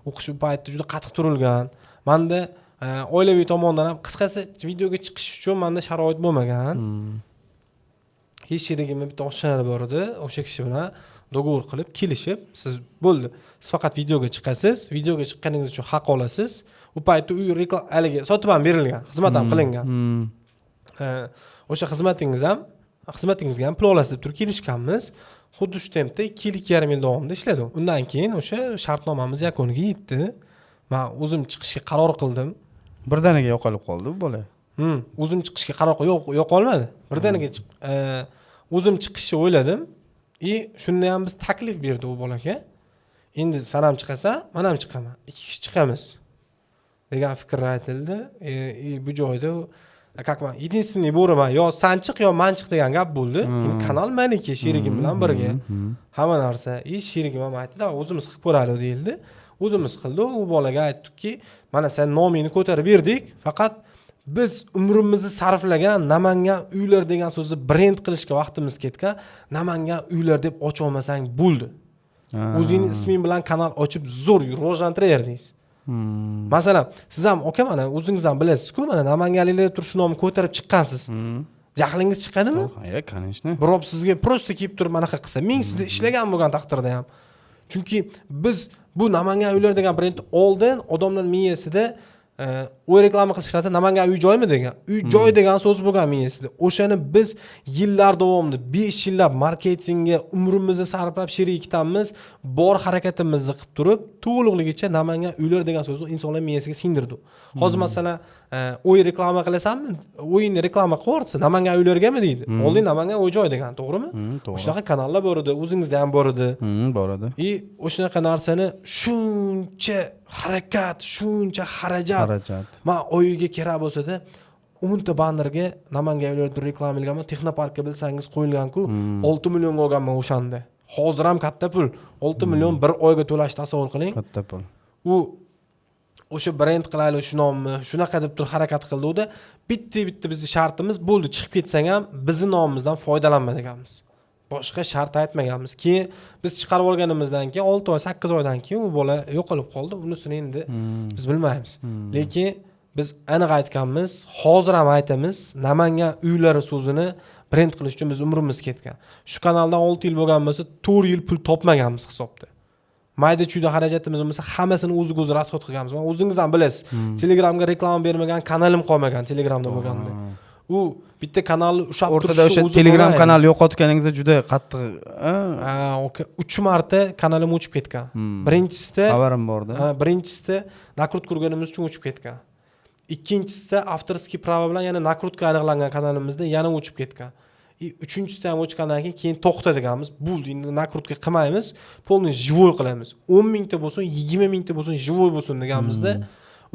o'qish u paytda juda qattiq turilgan manda, oilaviy tomondan ham, qisqasi, videoga chiqish uchun manda sharoit bo'lmagan. Hech sherigimni bitta oshnalari bor edi, o'sha kishi bilan договор qilib, kelishib, siz bo'ldi, siz faqat videoga chiqasiz, videoga chiqqaningiz uchun haq olasiz. U paytda uy haligi sotib ham berilgan, xizmat ham qilingan. O'sha xizmatingiz ham, xizmatingizga ham pul olasiz deb turib kelishganmiz. Xuddi shu tempda 2 yil, 2,5 yil davomida ishladi. Undan keyin o'sha shartnomamiz yakuniga yetdi, man o'zim chiqishga qaror qildim. Birdaniga yo'qolib qoldi bu bola. O'zim chiqishga qaror, yo'q, yo'qolmadi birdaniga. O'zim chiqishni o'yladim и shunda ham biz taklif berdi u bolaga: "Endi san ham chiqasan, man ham chiqaman, ikki kishi chiqamiz", degan fikr aytildi. И bu joyda как man единственный bo'riman, yo san chiq, yo man chiq degan gap bo'ldi. Endi kanal maniki, sherigim bilan birga hamma narsa. И sherigim ham aytdi: "Давай, o'zimiz qilib ko'raylik", deyildi. O'zimiz qildik. U bolaga aytdikki, mana sen nomingni ko'tarib berdik, faqat biz umrimizni sarflagan "Namangan uylar" degan so'zni brend qilishga vaqtimiz ketgan, "Namangan uylar" deb ocholmasang bo'ldi, o'zingni isming bilan kanal ochib, zo'r rivojlantiraverdingiz. Masalan, siz ham, aka, mana o'zingiz ham bilasizku, mana namanganliklar turib shu nomni ko'tarib chiqqansiz. Jahlingiz chiqadimi? Ha, конечно. Birov sizga просто kelib turib anaqa qilsa, ming sizda ishlagan bo'lgan taqdirda ham. Chunki biz bu Namangan uylar degan brend oldin odamlar miyasida uy reklama qilish qarasa, Namangan uy joymi degan, uy joy degan so'z bo'lgan miyasida. O'shani biz yillar davomida, 5 yillab marketingga umrimizni sarflab, sherik ikkitamiz bor harakatimizni qilib turib, to'liqligicha Namangan uylar degan so'zni insonlar miyasiga singdirdi. Hozir, masalan, uy reklama qilasanmi, uyni reklama qilyapsiz, Namangan uylargami deydi. Oldin Namangan uy joy degan, to'g'rimi? To'g'ri. Shunaqa kanallar bor edi, o'zingizda ham bor edi. Bor edi. И o'shanaqa narsani shuncha harakat, shuncha xarajat. Xarajat. Man oyiga kerak bo'lsada 10 ta bannerga Namangan uylar deb reklama qilganman. Texnoparkka, bilsangiz, qo'yilganku, 6 millionga olganman o'shanda. Hozir ham katta pul, 6 million bir oyga to'lashni tasavvur qiling. Katta pul. U o'sha brend qilaylik shu nomni, shunaqa deb turib harakat qildikda, bitta bitta bizni shartimiz bo'ldi: chiqib ketsang ham bizni nomimizdan foydalanma deganmiz, boshqa shart aytmaganmiz. Keyin biz chiqarib olganimizdan keyin 6 oy, 8 oydan keyin u bola yo'qolib qoldi. Unisini endi biz bilmaymiz, lekin biz aniq aytganmiz, hozir ham aytamiz: Namangan uylari so'zini brend qilish uchun biz umrimiz ketgan. Shu kanaldan 6 yil bo'lgan bo'lsa, 4 yil pul topmaganmiz hisobda. Mayda chuyda xarajatimiz bo'lmasa, hammasini o'ziga o'zi расход qilganmiz. Mana, o'zingiz ham bilasiz, Telegramga reklama bermagan kanalim qolmagan Telegramda bo'lganda. U bitta kanalni ushlab O'rtada turishni o'sha o'zi Telegram bo'lmaydi. Kanal yo'qotganingizda juda qattiq, a? Ha, uch marta kanalim o'chib ketgan. Birinchisida Xabarim borda. Ha, birinchisida накрутка urganimiz uchun o'chib ketgan. Ikkinchisida авторский право bilan yana накрутка aniqlangan kanalimizda, yana o'chib ketgan. И uchinchisida ham o'chgandan keyin to'xta deganmiz, bo'ldi, endi накрутка qilmaymiz, полный живой qilamiz, 10 mingta bo'lsin, 20 mingta bo'lsin, живой bo'lsin deganmizda.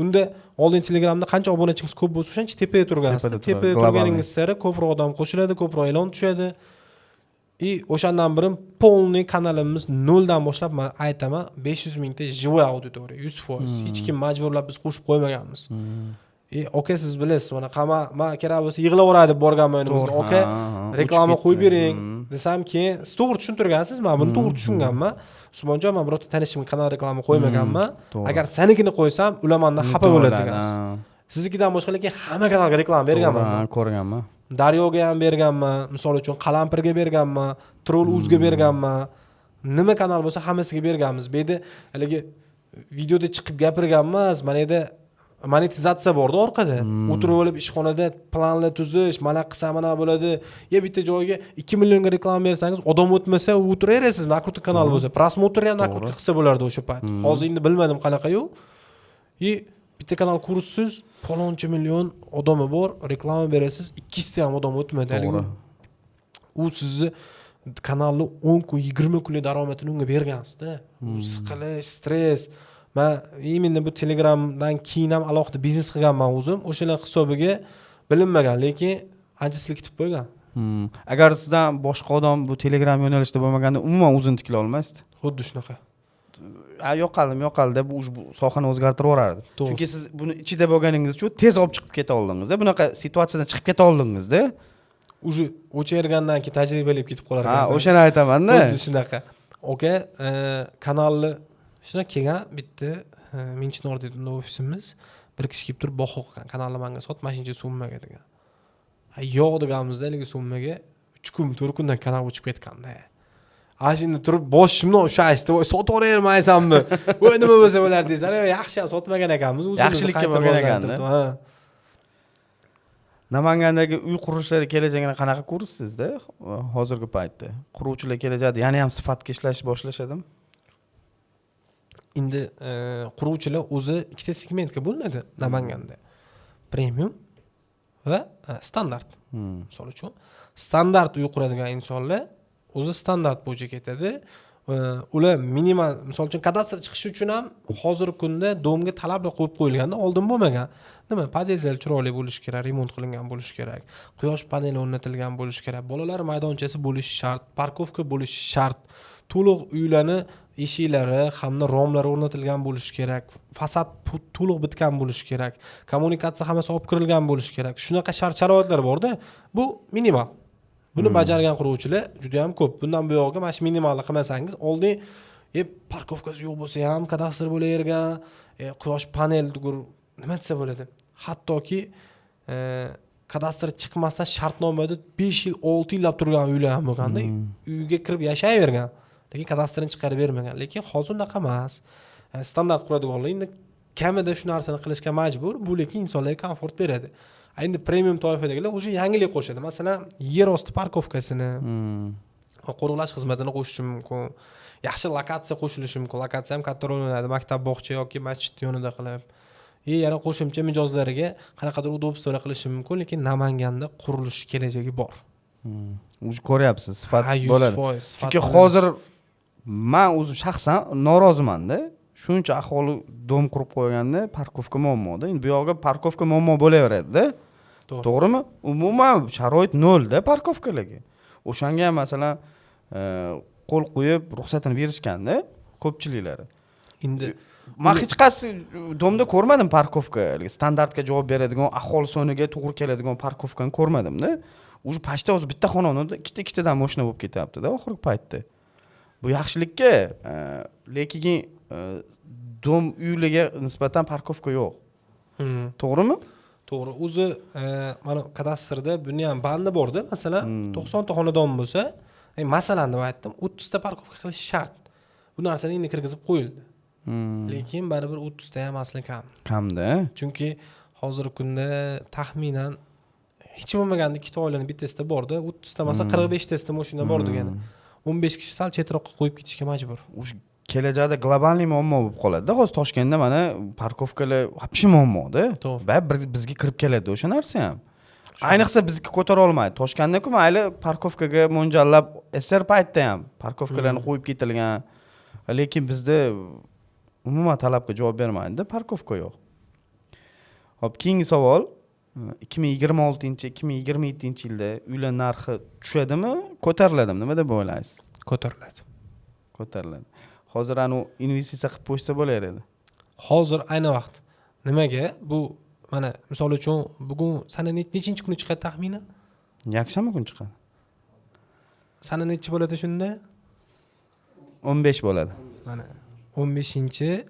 Unda oldin Telegramda qancha obunachingiz ko'p bo'lsa, o'shancha tepada turgansiz. Tepada turadi, Tepada глобальный. turganingiz sari ko'proq odam qo'shiladi, ko'proq e'lon tushadi. И o'shandan beri полный kanalimiz noldan boshlab, man aytaman, 500 mingta живой auditoriya, 100%. Hech kim majburlab biz qo'shib qo'ymaganmiz. И aka, siz bilasiz, mana qama, man kerak bo'lsa yig'laveray deb borganman uyimizga. Aka, Ha, reklama o'chib qo'yib ketdi. bering desam, keyin siz to'g'ri tushuntirgansiz, man buni to'g'ri tushunganman: Usmonjon, man birorta tanishimga kanal reklama qo'ymaganman, agar sanikini qo'ysam, ular mandan xafa bo'ladi, degansiz. Siznikidan boshqa lekin hamma kanalga reklama berganman To'g'ri, man. ha, ko'rganman. Daryoga ham berganman, misol uchun, Qalampirga berganman, Troll uzga berganman, nima kanal bo'lsa hammasiga berganmiz. Bu yerda haligi videoda chiqib gapirgan emas, mana yerda monetizatsiya borda orqada. O'tirib olib ishxonada planlar tuzish, mana qilsa mana bo'ladi. Ya bitta joyga 2 millionga reklama bersangiz, odam o'tmasa, u o'tiraverasiz. Накрутка kanal bo'lsa, просмотр ham накрутка qilsa bo'lardi o'sha payt. Hozir endi bilmadim qanaqayu. И bitta kanal quribsiz, paloncha million odami bor, reklama berasiz, ikkisida ham odam o'tmadi haligi. U sizni kanalni 10 kun, 20 kunlik daromadini unga bergansizda. U siqilish, stress. Man именно bu Telegramdan keyin ham alohida biznes qilganman o'zim, o'shalar hisobiga bilinmagan, lekin ancha silkitib qo'ygan. Agar sizdan boshqa odam bu Telegram yo'nalishida bo'lmaganda, umuman o'zini tiklay olmasdi. Xuddi shunaqa. A, yo'qoldim, yo'qoldi deb уже bu sohani o'zgartirib yuborardi. To'g'ri. Chunki siz buni ichida bo'lganingiz uchun tez olib chiqib keta oldingizda, bunaqa situatsiyadan chiqib keta oldingizda. Уже o'chavergandan keyin tajribali ketib qolar Ha, ekansan. O'shani aytamanda. Xuddi shunaqa, aka. Kanalni shunaqa kelgan bitta, Minchinor deydi unda ofisimiz, bir kishi kelib turib baho qilgan: kanalni manga sot mana shuncha summaga degan. Ha, yo'q deganimizda haligi summaga 3 kun, 4 kundan kanal o'chib ketganda, ana shunda turib boshimdan ushlashdi: voy, sotib yuboravermaysanmi, voy, nima bo'lsa bo'lar deysan. Yaxshi ham sotmagan ekanmiz o'zimizni. Yaxshilikka Qayta bo'lgan ekanda. rivojlantirdi. Ha. Namangandagi uy qurilishlari kelajagini qanaqa ko'rasizda hozirgi paytda? Quruvchilar kelajagida yana ham sifatga ishlash boshlashadimi? Endi quruvchilar o'zi ikkita segmentga bo'linadi Namanganda: premium va standart. Misol uchun, standart uy quradigan insonlar o'zi standart bo'yicha ketadi. Ular minimal, misol uchun, kadastr chiqishi uchun ham hozirgi kunda дом ga talablar qo'yib qo'yilganda, oldin bo'lmagan. Nima, podyezdlar chiroyli bo'lishi kerak, remont qilingan bo'lishi kerak, quyosh paneli o'rnatilgan bo'lishi kerak, bolalar maydonchasi bo'lishi shart, парковка bo'lishi shart, to'liq uylarni eshiklari hamda romlari o'rnatilgan bo'lishi kerak, fasad to'liq bitgan bo'lishi kerak, kommunikatsiya hammasi olib kirilgan bo'lishi kerak. Shunaqa shart sharoitlar borda. Bu minimal, buni bajargan quruvchilar juda yam ko'p. Bundan buyog'iga mana shu minimalni qilmasangiz, oldin парковка si yo'q bo'lsa ham kadastr bo'lavergan, quyosh panel tugur, nima desa bo'ladi, hattoki Kadastr chiqmasdan shartnomada 5 yil, 6 yillab turgan uylar ham bo'lganda, uyga kirib yashayvergan, lekin kadastrini chiqarib bermagan. Lekin hozir unaqa emas. Standart quradiganlar endi kamida shu narsani qilishga majbur. Bu lekin insonlarga komfort beradi. Endi premium toifadagilar уже yangilik qo'shadi, masalan, yer osti parkovkasini, qo'riqlash xizmatini qo'shishi mumkin, yaxshi lokatsiya qo'shilishi mumkin. Lokatsiya ham katta rol o'ynaydi, maktab, bog'cha yoki masjid yonida qilib, и yana qo'shimcha mijozlariga qanaqadir удобство lar qilishi mumkin. Lekin Namanganda qurilish kelajagi bor. Уже ko'ryapsiz, sifat Ha, yuz bo'ladi. foiz sifat Chunki bo'ladi. hozir man o'zim shaxsan norozimanda. Shuncha aholi дом qurib qo'yganda parkovka muammoda. Endi bu yog'iga parkovka muammo bo'laveradida. To'g'ri. To'g'rimi? Umuman sharoit nolda parkovkalarga. O'shanga ham, masalan, qo'l qo'yib ruxsatini berishganda ko'pchiliklari. Endi Man hech qaysi дом da ko'rmadim parkovka, haligi standartga javob beradigan, aholi soniga to'g'ri keladigan parkovkani ko'rmadimda. Уже почти hozir bitta xonadonda ikkita ikkitadan moshina bo'lib ketyaptida oxirgi paytda. Bu yaxshilikka, lekin дом uylarga nisbatan parkovka yo'q. To'g'rimi? To'g'ri. O'zi mana kadastrda buni ham bandi borda. Masalan, 90 ta xonadon bo'lsa, masalan deb aytdim, 30 ta parkovka qilish shart. Bu narsani endi kirgizib qo'yildi. Lekin baribir 30 ta ham asli kam. Kamda. Chunki hozirgi kunda taxminan hech bo'lmaganda ikkita oilani bittasida borda, 30 ta masalan, 45 tasida mashina bor degani, 15 kishi sal chetroqqa qo'yib ketishga majbur. O'sha kelajakda глобальный muammo bo'lib qoladida. Hozir Toshkentda mana parkovkalar вообще muammoda. To'g'ri. Baribir bizga kirib keladi o'sha narsa ham, ayniqsa bizniki ko'tara olmaydi. Toshkentdaku mayli, parkovkaga mo'ljallab SSR paytida ham parkovkalarni qo'yib ketilgan, lekin bizda umuman talabga javob bermaydida, parkovka yo'q. Ho'p, keyingi savol: 2026, 2027 yilda uylar narxi tushadimi, ko'tariladimi, nima deb o'ylaysiz? Ko'tariladi. Ko'tariladi. Hozir anavi investitsiya qilib qo'yishsa bo'lar edi. Hozir ayni vaqt. Nimaga? Bu mana, misol uchun, bugun sana nechinchi kuni chiqadi taxminan? Yakshanba kuni chiqadi. Sana nechi bo'ladi shunda? 15 bo'ladi. Mana, 15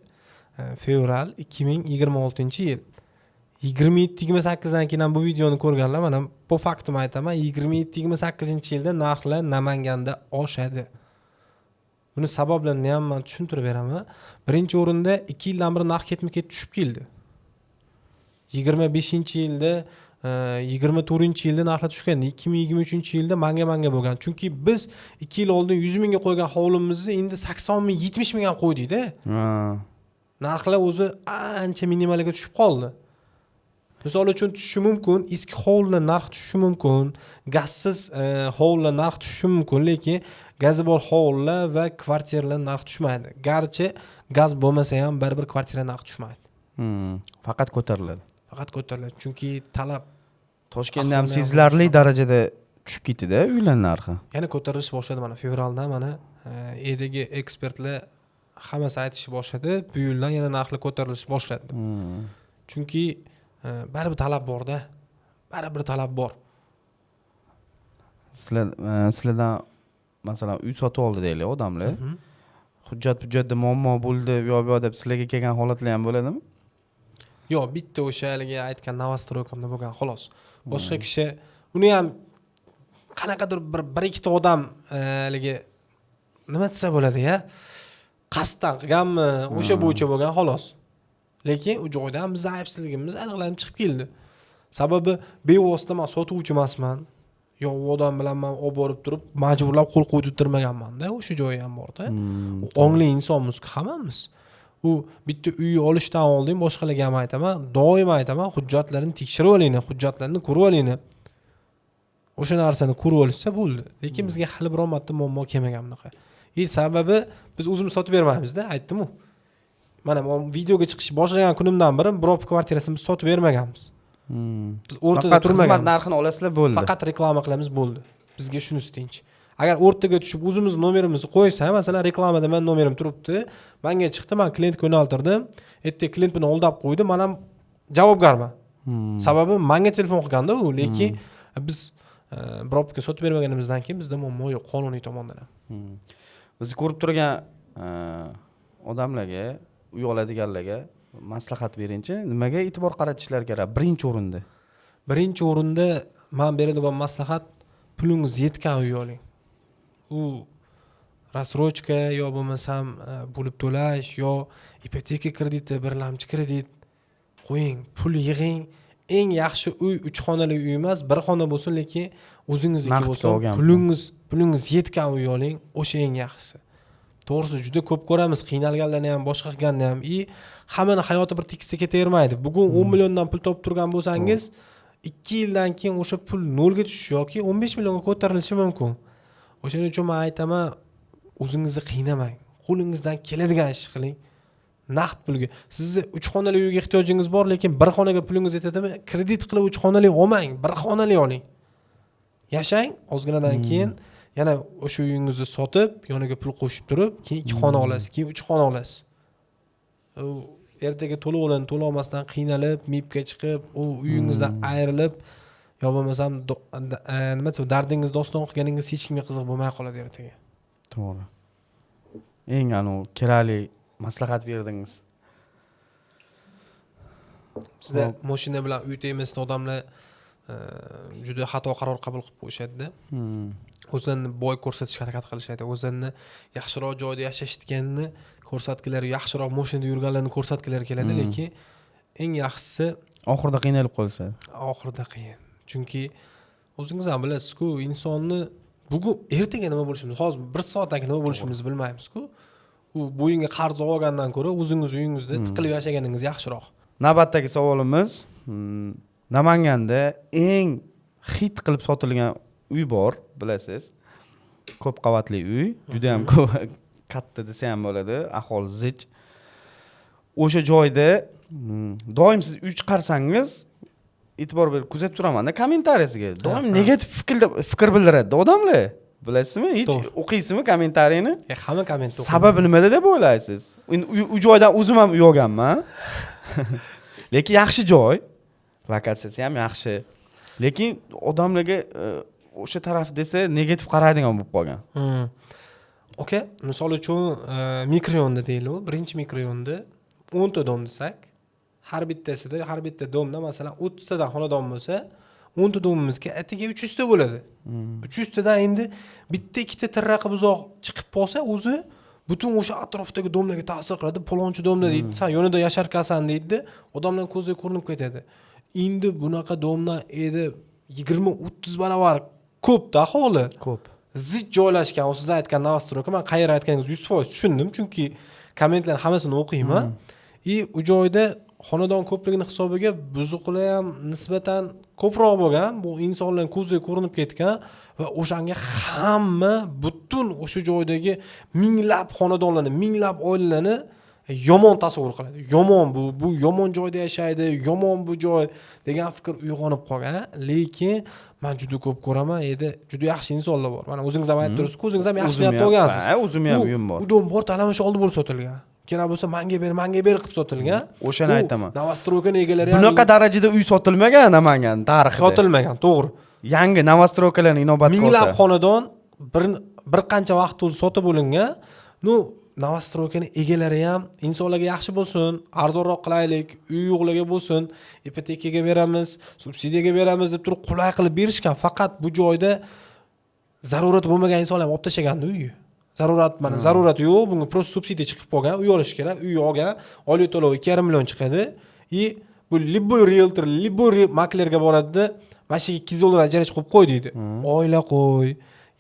fevral 2026-yil. 27, 28dan keyin ham bu videoni ko'rganlar, mana, по факту aytaman, 27, 28-yilda narxlar Namanganda oshadi. Buni sabablarini ham man tushuntirib beraman. Birinchi o'rinda, 2 yildan beri narx ketma ket tushib keldi. 25-yilda, 24-yilda narxlar tushgan, 2023-yilda manga manga bo'lgan. Chunki biz 2 yil oldin 100 mingga qo'ygan hovlimizni endi 80 ming, 70 ming ham qo'ydikda. Narxlar o'zi ancha minimaliga tushib qoldi. Misol uchun, tushishi mumkin, eski hovlilar narxi tushishi mumkin, gazsiz hovlilar narxi tushishi mumkin, lekin gazi bor hovlilar va kvartiralar narxi tushmaydi. Garchi gaz bo'lmasa ham, baribir kvartira narxi tushmaydi. Faqat ko'tariladi. Faqat ko'tariladi, chunki talab Toshkentda ham Aholi ham sezilarli darajada tushib ketdida uylar narxi. Yana ko'tarilish boshladi. Mana, fevralda, mana, edagi ekspertlar hammasi aytishni boshladi, bu yildan yana narxlar ko'tarilish boshladi. Chunki baribir talab borda, baribir talab bor. Sizlardan, masalan, uy sotib oldi deylik odamlar, hujjat hujjatda muammo bo'ldi, u yoq bu yoq deb sizlarga kelgan holatlar ham bo'ladimi? Yo'q, bitta o'sha haligi aytgan новостройка mda bo'lgan, xolos. Boshqa kishi, uni ham qanaqadir bir ikkita odam, haligi nima desa bo'ladi, ya qasddan qilganmi, o'sha bo'yicha bo'lgan, xolos. Lekin u joyda ham bizni aybsizligimiz aniqlanib chiqib keldi. Sababi bevosita man sotuvchi emasman, yo u odam bilan man olib borib turib majburlab qo'l qo'ydirtirmaganmanda, o'sha joyi ham borda. U ongli insonmizku hammamiz. U bitta uy olishdan oldin, boshqalarga ham aytaman, doim aytaman, hujjatlarini tekshirib olinglar, hujjatlarni ko'rib olinglar. O'sha narsani ko'rib olishsa bo'ldi. Lekin bizga hali biron marta muammo kelmagan bunaqa. И sababi biz o'zimiz sotib bermaymizda, aytdimu. Mana, videoga chiqish boshlagan kunimdan beri biror kvartirasini biz sotib bermaganmiz. Biz o'rtada Faqat xizmat turmaganmiz. narxini olasizlar, bo'ldi. Faqat reklama qilamiz, bo'ldi. Bizga shunisi tinch. Agar o'rtaga tushib o'zimiz nomerimizni qo'ysa, masalan, reklamada mani nomerim turibdi, manga chiqdi, man klientga yo'naltirdim, ertaga klient buni aldab qo'ydi, man ham javobgarman. Sababi manga telefon qilganda u. Lekin biz birovga sotib bermaganimizdan keyin bizda muammo yo'q qonuniy tomondan ham. Bizni ko'rib turgan odamlarga, uy oladiganlarga maslahat beringchi, nimaga e'tibor qaratishlari kerak birinchi o'rinda? Birinchi o'rinda man beradigan maslahat: pulingiz yetgan uy oling. U рассрочка yo bo'lmasam bo'lib to'lash yo ipoteka krediti, birlamchi kredit qo'ying, pul yig'ing. Eng yaxshi uy uch xonali uy emas, bir xona bo'lsin, lekin o'zingizniki Naqdga bo'lsin. Olgan. Pulingiz yetgan uy oling, o'sha eng yaxshisi. To'g'risi, juda ko'p ko'ramiz qiynalganlarni ham, boshqa qilganni ham. И hammani hayoti bir tekisda ketavermaydi. Bugun 10 milliondan pul topib turgan bo'lsangiz, 2 yildan keyin o'sha pul nolga tushishi yoki 15 millionga ko'tarilishi mumkin. O'shaning uchun man aytaman, o'zingizni qiynamang, qo'lingizdan keladigan ishni qiling. Naqd pulga sizni uch xonali uyga ehtiyojingiz bor, lekin bir xonaga pulingiz yetadimi? Kredit qilib uch xonali olmang, bir xonali oling, yashang. Ozginadan keyin yana o'sha uyingizni sotib, yoniga pul qo'shib turib, keyin ikki xona olasiz, keyin uch xona olasiz. U ertaga to'lovlarni to'lolmasdan qiynalib, MIBga chiqib, u uyingizdan ayrilib yo bo'lmasam nima desam, dardingizni doston qilganingiz hech kimga qiziq bo'lmay qoladi ertaga. To'g'ri, eng anavi kerakli maslahat berdingiz. Bizda moshina bilan uy temasida odamlar juda xato qaror qabul qilib qo'yishadida. O'zlarini boy ko'rsatishga harakat qilishadi, o'zlarini yaxshiroq joyda yashashganini ko'rsatgilari, yaxshiroq moshinada yurganlarini ko'rsatgilari keladi. Lekin eng yaxshisi Oxirida qiynalib qolishadi. Oxirida qiyin, chunki o'zingiz ham bilasizku, insonni bugun ertaga nima bo'lishimiz, hozir bir soatdan keyin nima bo'lishimizni bilmaymizku. U bo'yinga qarz olgandan ko'ra o'zingiz uyingizda tiqilib yashaganingiz yaxshiroq. Navbatdagi savolimiz: Namanganda eng hit qilib sotilgan uy bor, bilasiz, ko'p qavatli uy, juda yam ko'p, katta desa ham bo'ladi, aholi zich. O'sha joyda doim siz uy chiqarsangiz, e'tibor berib kuzatib turamanda kommentariyasiga, doim negativ fikr bildiradida odamlar, bilasizmi hech? To'g'ri. O'qiysizmi kommentariyni? Hamma kommentni o'qiyman. Sababi nimada deb o'ylaysiz? Endi u joydan o'zim ham uy olganman, lekin yaxshi joy, lokatsiyasi ham yaxshi, lekin odamlarga o'sha taraf desa negativ qaraydigan bo'lib qolgan. Aka, misol uchun, mikrorayonda deylik, birinchi mikrorayonda 10 ta дом desak, har bittasida, har bitta дом da, masalan, 30 tadan xonadon bo'lsa, 10 ta дом imizga atigi 300 ta bo'ladi. 300 tadan endi bitta ikkita tirraqi buzoq chiqib qolsa, o'zi butun o'sha atrofdagi дом larga ta'sir qiladi. Palonchi дом da deydi, san yonida yasharkansan deydi, odamlar ko'ziga ko'rinib ketadi. Endi bunaqa дом dan edi 20-30 barobar ko'pda aholi Ko'p. zich joylashgan. U siz aytgan новостройка, man qayerda aytganingizni 100% tushundim, chunki kommentlarni hammasini o'qiyman. И u joyda xonadon ko'pligini hisobiga buzuqlar ham nisbatan ko'proq bo'lgan, bu insonlar ko'ziga ko'rinib ketgan va o'shanga hamma butun o'sha joydagi minglab xonadonlarni, minglab oilalarni yomon tasavvur qiladi. Yomon bu yomon joyda yashaydi, yomon bu joy degan fikr uyg'onib qolgan. Lekin man juda ko'p ko'raman, endi juda yaxshi insonlar bor. Mana o'zingiz ham aytib turibsiz, o'zingiz ham yaxshi O'zim niyatda ham- olgansiz. Ha, o'zim ham uyim bor. U дом bor, talamush oldi bo'lib sotilgan, kerak bo'lsa manga ber, manga ber qilib sotilgan. O'shani U aytaman. Новостройка ni egalari ham Bunaqa darajada uy sotilmagan Namangan tarixida. Sotilmagan, to'g'ri. Yangi новостройка larni inobatga Minglab olsa. xonadon bir qancha vaqt o'zi sotib bo'lingan. Ну, новостройка ni egalari ham insonlarga yaxshi bo'lsin, arzonroq qilaylik, uy yo'qlarga bo'lsin, ipotekaga beramiz, subsidiyaga beramiz deb turib qulay qilib berishgan. Faqat bu joyda zarurat bo'lmagan insonlar ham olib tashlaganda uyi. Zarurat, mana, zarurati yo'q bunga, просто subsidiya chiqib qolgan, uy olish kerak, uy olgan, oylik to'lovi 2,5 million chiqadi. И bu любой rieltor, любой maklerga boradida, mana shu yerga 200 dollar ijarachi qo'yib qo'y deydi. Oila qo'y,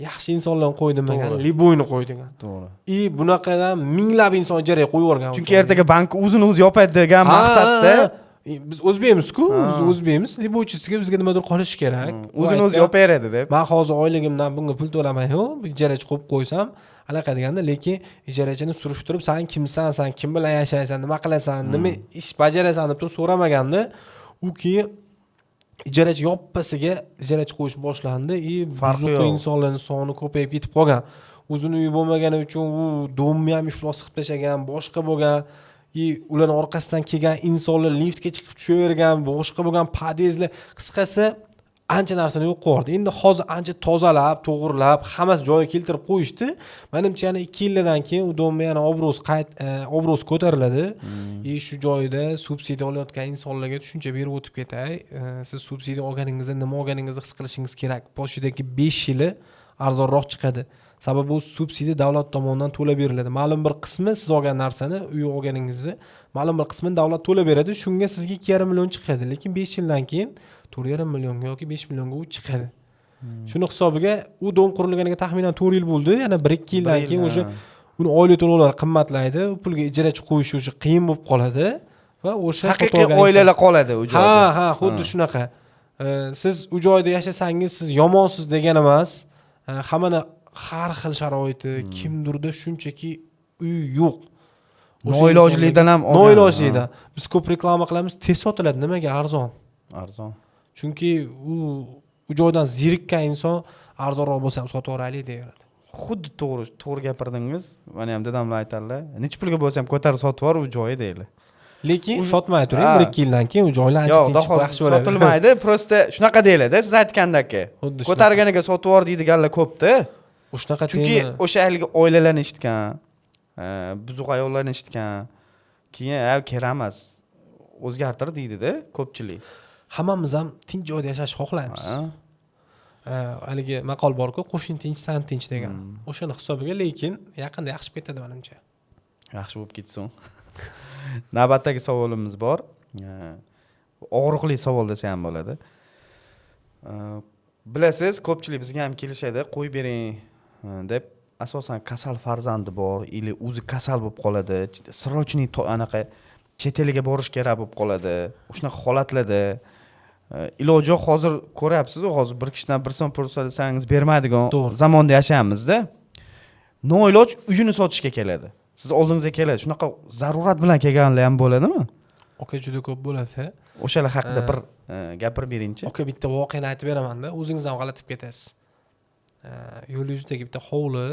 yaxshi insonlarni qo'y demagan, любой ni qo'y degan. И bunaqadan minglab inson ijaraga qo'yib yuborgan. Chunki ertaga bank o'zini o'zi yopadi degan maqsadda. Biz o'zbekmizku, biz o'zbekmiz, любой chisiga bizga nimadir qolishi kerak. U O'zini o'zi aytgan, yopaveradi deb. Man hozir oyligimdan bunga pul to'lamayu, ijarachi qo'yib qo'ysam anaqa deganda, lekin ijarachini surishtirib, san kimsan, san kim bilan yashaysan, nima qilasan, nima ish bajarasan deb turib so'ramaganda, u keyin ijarachi yoppasiga ijarachi qo'yish boshlandi и Farqi buzuq yo'q. insonlarni soni ko'payib ketib qolgan. O'zini uyi bo'lmagani uchun u дом ni ham iflos qilib tashlagan, boshqa bo'lgan. И ularni orqasidan kelgan insonlar liftga chiqib tushavergan, boshqa bo'lgan, podyezdlar, qisqasi, Ancha narsani yo'q qilib yubordi. Endi hozir ancha tozalab, to'g'irlab, hammasi joyiga keltirib qo'yishdi. Manimcha, yana 2 yildan keyin u domni yana obro'si ko'tariladi. И shu joyda subsidiya olayotgan insonlarga tushuncha berib o'tib ketay. Siz subsidiya olganingizda nima olganingizni his qilishingiz kerak. Boshidagi 5 yili arzonroq chiqadi, sababi u subsidiya davlat tomonidan to'lab beriladi. Ma'lum bir qismi, siz olgan narsani, uy olganingizni ma'lum bir qismini davlat to'lab beradi. Shunga sizga 2,5 million chiqadi, lekin 5 yildan keyin 4,5 millionga yoki 5 millionga u chiqadi. Shuni hisobiga u dom qurilganiga taxminan 4 yil bo'ldi. Yana 1-2 yildan Bir yil, keyin уже ha. uni oylik to'lovlari qimmatlaydi, u pulga ijarachi qo'yish уже qiyin bo'lib qoladi va o'sha Haqiqiy sotib olgan inson- oilalar qoladi u joyda. Ha, xuddi shunaqa. Siz u joyda yashasangiz, siz yomonsiz degani emas. Hammani har xil sharoiti. Kimdirda shunchaki uy yo'q. O'sha Noilojlikdan ham olgan. Noilojlikdan. Biz ko'p reklama qilamiz, tez sotiladi. Nimaga? Arzon. Arzon. Chunki u joydan zerikkan inson arzonroq bo'lsa ham sotib yuboraylik deyveradi. Xuddi to'g'ri, to'g'ri gapirdingiz. Mana ham dadamlar aytadilar, nechi pulga bo'lsa ham ko'tarib sotib yubor u joyi, deydilar. Lekin sotmay turing, 1-2 yildan keyin u joylar ancha Yo'q, tinchib, xudo yaxshi bo'ladi. Sotilmaydi, просто shunaqa deyiladi siz aytgandaki. Xuddi shunaqa. Ko'targaniga sotib yubor deydiganlar ko'pda. Shunaqa. Chunki Tema. o'sha haligi oilalarni eshitgan, buzuq ayollarni eshitgan, keyin "A, kerak emas, o'zgartir" deydida ko'pchilik. Hammamiz ham tinch joyda yashashni xohlaymiz. Haligi maqol borku, qo'shni tinch, san tinch degan. O'shani hisobiga, lekin yaqinda yaxshi bo'lib ketadi, manimcha. Yaxshi bo'lib ketsin. Navbatdagi savolimiz bor. Og'riqli savol desa ham bo'ladi. Bilasiz, ko'pchilik bizga ham kelishadi, qo'yib bering deb. Asosan kasal farzandi bor или o'zi kasal bo'lib qoladi, срочный anaqa chet elga borish kerak bo'lib qoladi. Shunaqa holatlarda iloji yo'q. Hozir ko'ryapsizu, hozir bir kishidan 1 so'm pul so'rasangiz bermaydigan zamonda yashayapmizda. Noiloj uyini sotishga keladi, siz oldingizga keladi. Shunaqa zarurat bilan kelganlar ham bo'ladimi? Aka, juda ko'p bo'ladi. O'shalar haqida bir gapirib beringchi. Aka, bitta voqeani aytib beramanda, o'zingiz ham g'alati bo'lib ketasiz. Yo'l yuzidagi bitta hovli,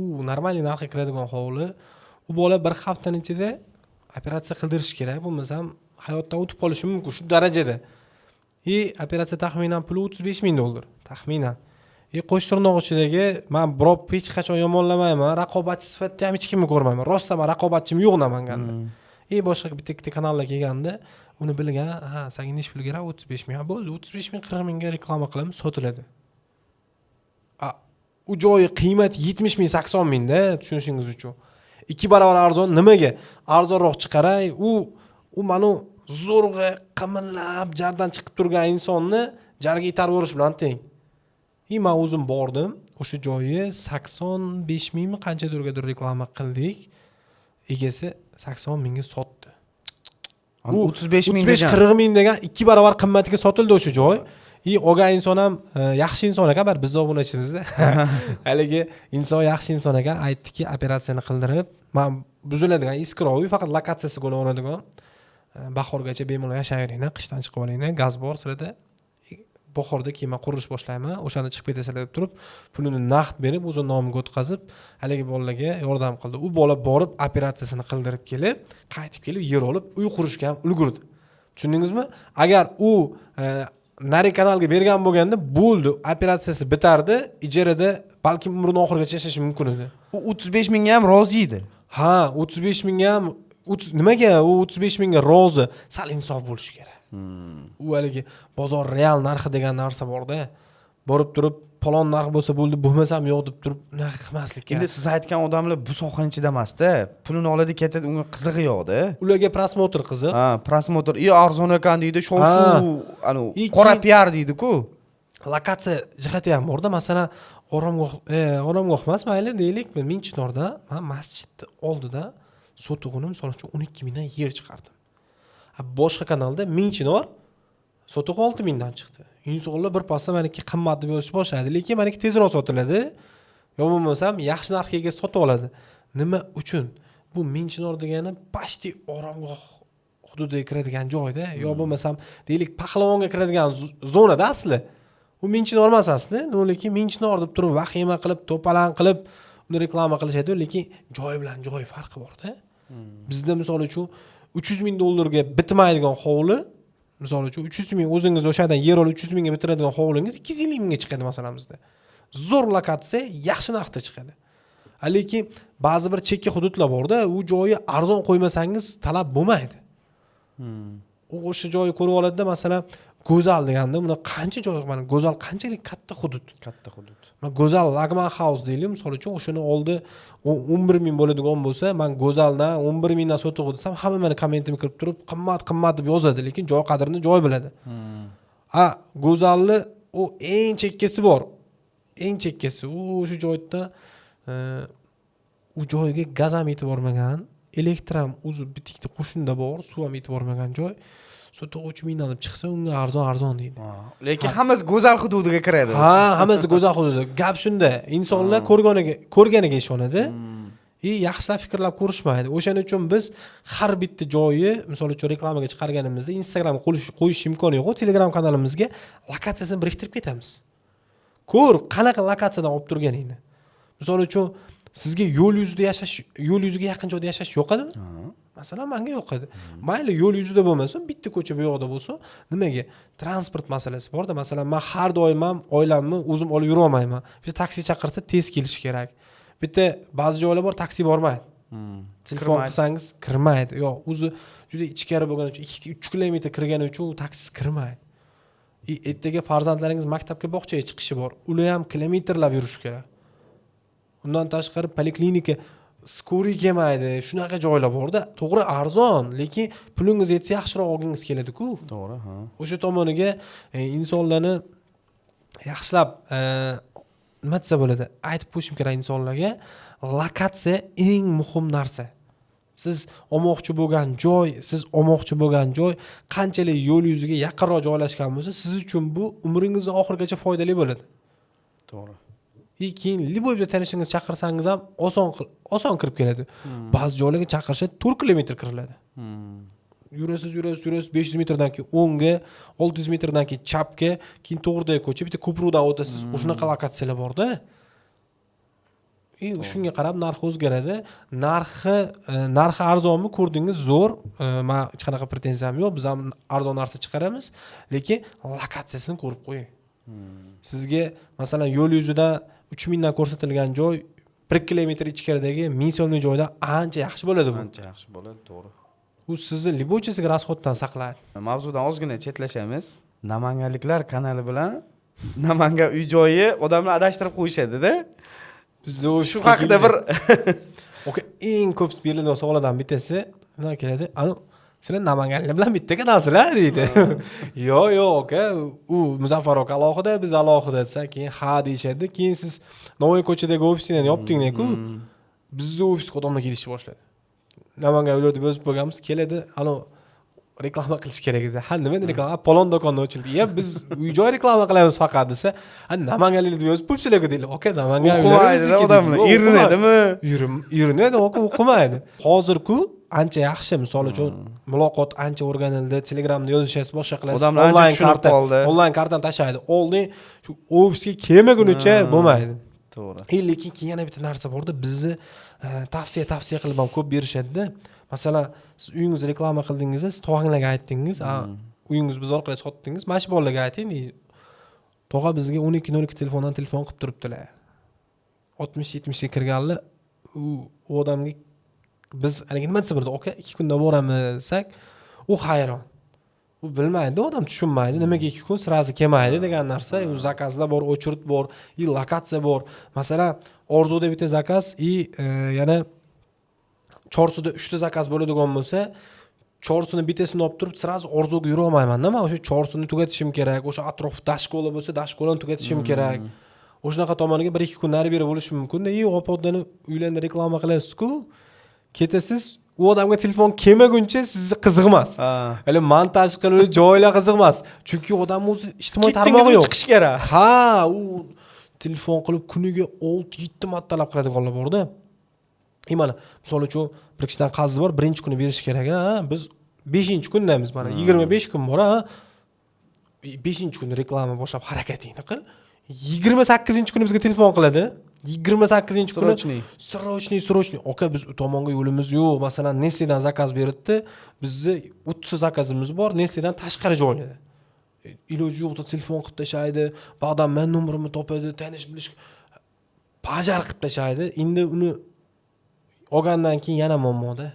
u нормальный narxga kiradigan hovli. U bola bir haftani ichida operatsiya qildirish kerak, bo'lmasam hayotdan o'tib qolishi mumkin shu darajada. И operatsiya taxminan puli 35 ming dollar taxminan. И Qo'shtirnoq ichidagi, man birov hech qachon yomonlamayman, raqobatchi sifatida ham hech kimni ko'rmayman, rostdan man raqobatchim yo'q Namanganda. И boshqa bitta ikkita kanallar kelganda, uni bilgan: "Ha, sanga nechi pul kerak? 35 ming. Ha, bo'ldi, 35 ming, 40 mingga reklama qilamiz, sotiladi." A, u joyi qiymati 70 ming, 80 mingda, tushunishingiz uchun 2 barobar arzon. Nimaga arzonroq chiqaray? U mana zo'rg'a qimillab jardan chiqib turgan insonni jarga itarib yuborish bilan teng. И man o'zim bordim, o'sha joyi 85 mingmi, qanchadirgadir reklama qildik, egasi 80 mingga sotdi. U 35 ming 35 degan. 40 ming degan, 2 barobar qimmatiga sotildi o'sha joy. И olgan inson ham yaxshi inson ekan, baribir bizni obunachimizda. Haligi inson yaxshi inson ekan, aytdiki, operatsiyani qildirib, man buziladigan eskiroq uy, faqat lokatsiyasi oladigan, bahorgacha bemalol yashayveringlar, qishdan chiqib olinglar, gaz bor sizlarda, bahorda keyin man qurilish boshlayman, o'shanda chiqib ketasizlar, deb turib, pulini naqd berib, o'zini nomiga o'tkazib, haligi bolalarga yordam qildi. U bola borib operatsiyasini qildirib kelib, qaytib kelib, yer olib, uy qurishga ham ulgurdi. Tushundingizmi? Agar u narigi kanalga bergan bo'lganda, bo'ldi, operatsiyasi bitardi, ijarada balkim umrini oxirigacha yashashi mumkin edi. U 35 mingga ham rozi edi. Ha, 35 mingga ham. Nimaga u 35 mingga rozi? Sal insof bo'lishi kerak. U haligi bozor real narxi degan narsa borda. Borib turib, falon narx bo'lsa bo'ldi, bo'lmasam yo'q, deb turib unaqa qilmaslik Endi kerak. siz aytgan odamlar bu sohani ichida emasda, pulini oladi, ketadi, unga qizig'i yo'qda. Ularga просмотр qiziq. Ha, просмотр и arzon ekan deydi, shov shuv, anavi И qora keyin- piar deydi-ku. Lokatsiya jihati ham borda. Masalan, oromgoh, oromgoh emas, mayli, deylik, Mingchinorda man masjidni oldida sotug'ini, misol uchun, 12 mingdan yer chiqardim. A boshqa kanalda Mingchinor sotug'i 6 mingdan chiqdi. Insonlar birpasda maniki qimmat deb yozishni boshladi, lekin maniki tezroq sotiladi yo bo'lmasam yaxshi narxga ega sotib oladi. Nima uchun? Bu Mingchinor degani почти oromgoh hududiga kiradigan joyda yo bo'lmasam, deylik, Pahlavonga kiradigan zonada asli. U Mingchinor emas asli, но lekin Mingchinor deb turib, vahima qilib, to'palan qilib uni reklama qilishadi. Lekin joy bilan joy farqi borda. Bizda, misol uchun, 300 ming dollarga bitmaydigan hovli. Misol uchun, 300 ming o'zingiz o'shadan yer olib, 300 mingga bitiradigan hovlingiz 250 mingga chiqadi, masalan, bizda zo'r lokatsiya yaxshi narxda chiqadi. Lekin ba'zi bir chekka hududlar borda, u joyi arzon qo'ymasangiz, talab bo'lmaydi. U o'sha joyni ko'rib oladida, masalan, Go'zal deganda, buni qancha joy, mana Go'zal qanchalik katta hudud. Katta hudud. Mana Go'zal Lagman House deylik, misol uchun, o'shani oldi 11 ming bo'ladigan bo'lsa, man Go'zaldan 11 mingdan sotuv desam, hamma mani kommentimga kirib turib, qimmat, qimmat deb yozadi, lekin joy qadrini joy biladi. A Go'zalni u eng chekkasi bor, eng chekkasi, u o'sha joyda u joyga gaz ham yetib bormagan, elektr ham o'zi bitta ikkita qo'shnida bor, suv ham yetib bormagan joy sotuv 3 mingdan deb chiqsa, unga arzon, arzon deydi. Lekin hammasi Go'zal hududiga kiradi. Ha, hammasi Go'zal hududi. Gap shunda, insonlar ko'rganiga ishonadi и yaxshilab fikrlab ko'rishmaydi. O'shaning uchun biz har bitta joyi, misol uchun, reklamaga chiqarganimizda Instagramga qo'yish imkoni yo'q, Telegram kanalimizga lokatsiyasini biriktirib ketamiz. Ko'r, qanaqa lokatsiyadan olib turganingni. Misol uchun, sizga yo'l yuzida yashash, yo'l yuziga yaqin joyda yashash yoqadimi? Masalan, manga yoqadi. Mayli, yo'l yuzida bo'lmasin, bitta ko'cha bu yoqda bo'lsin. Nimaga? Transport masalasi borda. Masalan, man har doim ham oilamni o'zim olib yurolmayman. Bitta taksi chaqirsa, tez kelishi kerak. Bitta ba'zi joylar bor, taksi bormaydi, telefon Kirmaydi. qilsangiz, kirmaydi. Yo'q, o'zi juda ichkari bo'lgani uchun, 2-3 kilometr kirgani uchun u taksi kirmaydi. И ertaga farzandlaringiz maktabga, bog'chaga chiqishi bor, ular ham kilometrlab yurishi kerak. Undan tashqari, poliklinika, скорый kelmaydi, shunaqa joylar borda. To'g'ri, arzon, lekin pulingiz yetsa, yaxshiroq olgingiz keladiku. To'g'ri, ha. O'sha tomoniga insonlarni yaxshilab, nima desa bo'ladi, aytib qo'yishim kerak insonlarga: lokatsiya eng muhim narsa. Siz olmoqchi bo'lgan joy qanchalik yo'l yuziga yaqinroq joylashgan bo'lsa, siz uchun bu umringizni oxirigacha foydali bo'ladi. И keyin любой bitta tanishingiz chaqirsangiz ham, oson kirib keladi. Ba'zi joylarga chaqirishadi, 4 kilometr kiriladi. Yurasiz, yurasiz, yurasiz, 500 metrdan keyin o'ngga, 600 metrdan keyin chapga, keyin to'g'ridagi ko'cha, bitta ko'prikdan o'tasiz. Shunaqa lokatsiyalar borda. И shunga qarab narxi o'zgaradi. Narxi arzonmi, ko'rdingiz, zo'r. Man hech qanaqa pretenziyam yo'q, biz ham arzon narsa chiqaramiz, lekin lokatsiyasini ko'rib qo'ying. Sizga, masalan, yo'l yuzidan 3 mingdan ko'rsatilgan joy 1 kilometr ichkaridagi 1000 so'mlik joydan ancha yaxshi bo'ladi bu. Ancha yaxshi bo'ladi, to'g'ri. U sizni любойchasiga расход dan saqlaydi. Mavzudan ozgina chetlashamiz. Namanganliklar kanali bilan Namangan uy joyi odamlar adashtirib qo'yishadida. Bizni Shu ofisga haqida bir Okey, eng ko'p beriladigan savollardan bittasi nima keladi: "Anu, sizlar namanganlar bilan bitta kanalsizlar", deydi. "Yo'q, yo'q, aka, u Muzaffar aka alohida, biz alohida", desa, keyin "ha" deyishadi. Keyin siz Navoiy ko'chadagi ofisingni yopdingku, bizni ofisga odamlar kelishni boshladi. "Namangan uylar" deb yozib qo'yganmiz, keladi. "Anavi reklama qilish kerak edi". "Ha, nima reklama?" "Palon do'konni ochildi". "Iya, biz uy joy reklama qilamiz faqat", desa, "Ha, namanganliklar deb yozib qo'yibsizlar-ku", deydi. "Aka, Namangan uylari O'qimaydida bizniki", odamlar. deydi. Erinadimi? Erinadi aka, o'qimaydi. Hozirku ancha yaxshi, misol uchun, muloqot ancha o'rganildi, Telegramda yozishasiz, boshqa qilasiz. Odamlar ancha Onlayn tushunib karta qoldi. Onlayn kartani tashlaydi. Oldin shu ofisga kelmagunicha bo'lmaydi. To'g'ri. И lekin keyin yana bitta narsa borda, bizni tavsiya qilib ham ko'p berishadida. Masalan, siz uyingizni reklama qildingiz, siz tog'anglarga aytdingiz, uyingizni biz orqali sotdingiz, mana shu bolalarga ayting deydi. Tog'a, bizga 12:02 telefondan telefon qilib turibdilar. 60-70ga kirganlar, u odamga biz haligi nima desa bo'ladi, aka, 2 kunda boramiz desak, u hayron. U bilmaydi, odam tushunmaydi, nimaga 2 kun сразу kelmaydi degan narsa. U zakazlar bor, очередь bor и lokatsiya bor. Masalan, Orzuda bitta zakaz и yana Chorsuda uchta zakaz bo'ladigan bo'lsa, Chorsuni bittasini olib turib, сразу Orzuga yurolmaymanda. Man o'sha Chorsuni tugatishim kerak, o'sha atrof дошкола bo'lsa, дошкола ni tugatishim kerak. O'shanaqa tomoniga 1-2 kun nari beri bo'lishi mumkinda. И opa-oddani uylarni reklama qilasizku, ketasiz, u odamga telefon kelmaguncha sizni qiziq emas. Hali montaj qilib joylar qiziq emas, chunki odam o'zi ijtimoiy tarmog'i Ketdingizmi, yo'q. chiqish kerak. Ha, u telefon qilib kuniga 6-7 martalab qiladiganlar borda. И mana, misol uchun, bir kishidan qarzi bor, birinchi kuni berish kerak. Ha, biz beshinchi kundamiz, mana 25 kun bor. Ha, beshinchi kuni reklama boshlab harakatingni qil, 28-kuni bizga telefon qiladi. 28 kuni. Срочный. Срочный, срочный. Aka, biz u tomonga yo'limiz yo'q. Masalan, Nestledan заказ beribdi, bizni 30 ta заказ imiz bor Nestledan tashqari joylarda. Iloji yo'q, telefon qilib tashlaydi, ba'zan man nomerimni topadi, tanish bilish пожар qilib tashlaydi. Endi uni olgandan keyin yana muammoda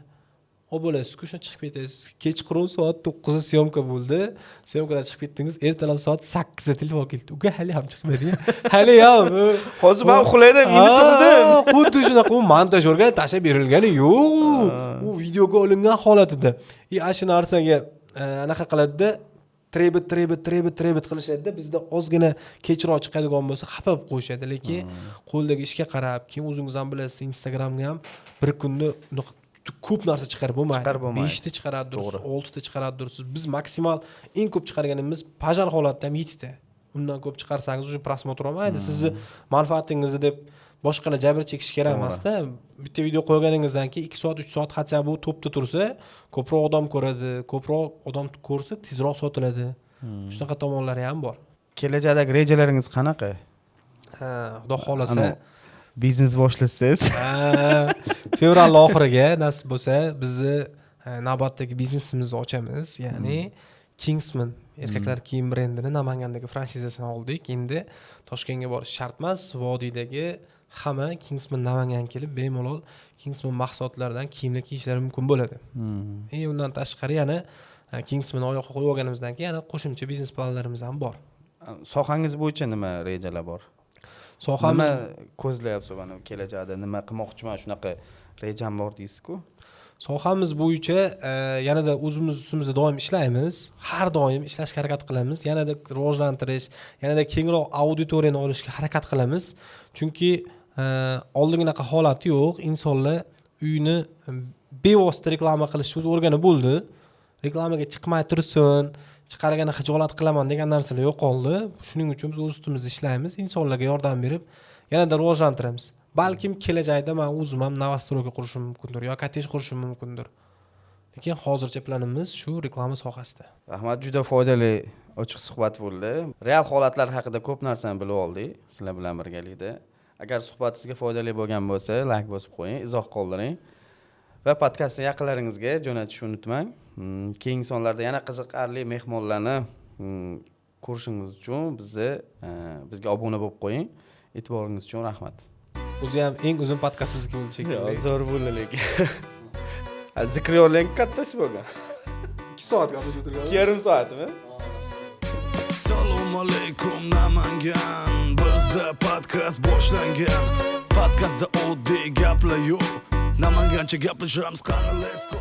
olib bo'lasizku, shunda chiqib ketasiz. Kechqurun soat 9da съёмка bo'ldi, съёмка dan chiqib ketdingiz, ertalab soat 8da telefon keldi: "Uka, hali ham chiqmadi, hali ham." Hozir man uxlaydim, endi turdim. Xuddi shunaqa. U montajyorga tashlab berilgani yo'q, u videoga olingan holatida. И ana shu narsaga anaqa qiladida, требовать, требовать, требовать, требовать qilishadida. Bizda ozgina kechroq chiqadigan bo'lsa, xafa bo'lib qo'yishadi. Lekin qo'ldagi ishga qarab, keyin o'zingiz ham bilasiz, Instagramga ham bir kunda unaqa ko'p narsa chiqarib bo'lmaydi. Chiqarib bo'lmaydi. Beshta chiqaradiursiz, oltita chiqaradiursiz. Biz maksimal eng ko'p chiqarganimiz пожар holatda ham yettita. Undan ko'p chiqarsangiz, уже просмотр olmaydi. Sizni manfaatingizni deb boshqalar jabr chekishi kerak emasda. Bitta video qo'yganingizdan keyin 2 soat, 3 soat хотя бы topda tursa, ko'proq odam ko'radi. Ko'proq odam ko'rsa, tezroq sotiladi. Shunaqa tomonlari ham bor. Kelajakdagi rejalaringiz qanaqa? Ha, xudo xohlasa. Anavi biznes boshlasangiz. Ha, fevral oxiriga nasib bo'lsa, bizni navbatdagi biznesimizni ochamiz, ya'ni Kingsman erkaklar kiyim brendini Namangandagi franshizasini oldik. Endi Toshkentga borish shart emas, vodiydagi hamma Kingsman Namangan kelib, bemalol Kingsman mahsulotlaridan kiyimlar kiyishlari mumkin bo'ladi. И undan tashqari yana Kingsman oyoqqa qo'yib olganimizdan keyin yana qo'shimcha biznes planlarimiz ham bor. Sohangiz bo'yicha nima rejalar bor? Sohamiz Nima ko'zlayapsiz? Mana kelajakda nima qilmoqchiman, shunaqa rejam bor deysizku. Sohamiz bo'yicha yanada o'zimiz ustimizda doim ishlaymiz, har doim ishlashga harakat qilamiz, yanada rivojlantirish, yanada kengroq auditoriyani olishga harakat qilamiz, chunki oldinginaqa holati yo'q. Insonlar uyni bevosita reklama qilishni o'zi o'rganib bo'ldi. Reklamaga chiqmay tursin, chiqarganda xijolat qilaman degan narsalar yo'qoldi. Shuning uchun biz o'z ustimizda ishlaymiz, insonlarga yordam berib, yanada rivojlantiramiz. Balkim kelajakda man o'zim ham новостройка qurishim mumkindir yo kottej qurishim mumkindir, lekin hozircha planimiz shu reklama sohasida. Rahmat, juda foydali ochiq suhbat bo'ldi. Real holatlar haqida ko'p narsani bilib oldik sizlar bilan birgalikda. Agar suhbat sizga foydali bo'lgan bo'lsa, layk bosib qo'ying, izoh qoldiring va podkastni yaqinlaringizga jo'natishni unutmang. Keyingi sonlarda yana qiziqarli mehmonlarni ko'rishingiz uchun bizga obuna bo'lib qo'ying. E'tiboringiz uchun rahmat. O'zi ham eng uzun podkast bizniki bo'ldi shekilli. Zo'r bo'ldi, lekin Zikriyorning kattasi bo'lgan. 2 soat gaplashib o'tirgan. 2,5 soatmi? Salom alaykum, Namangan. Bizda podkast boshlangan. Podkastda oddiy gaplar yo'q. Namangancha gaplashamiz, qani, let's go.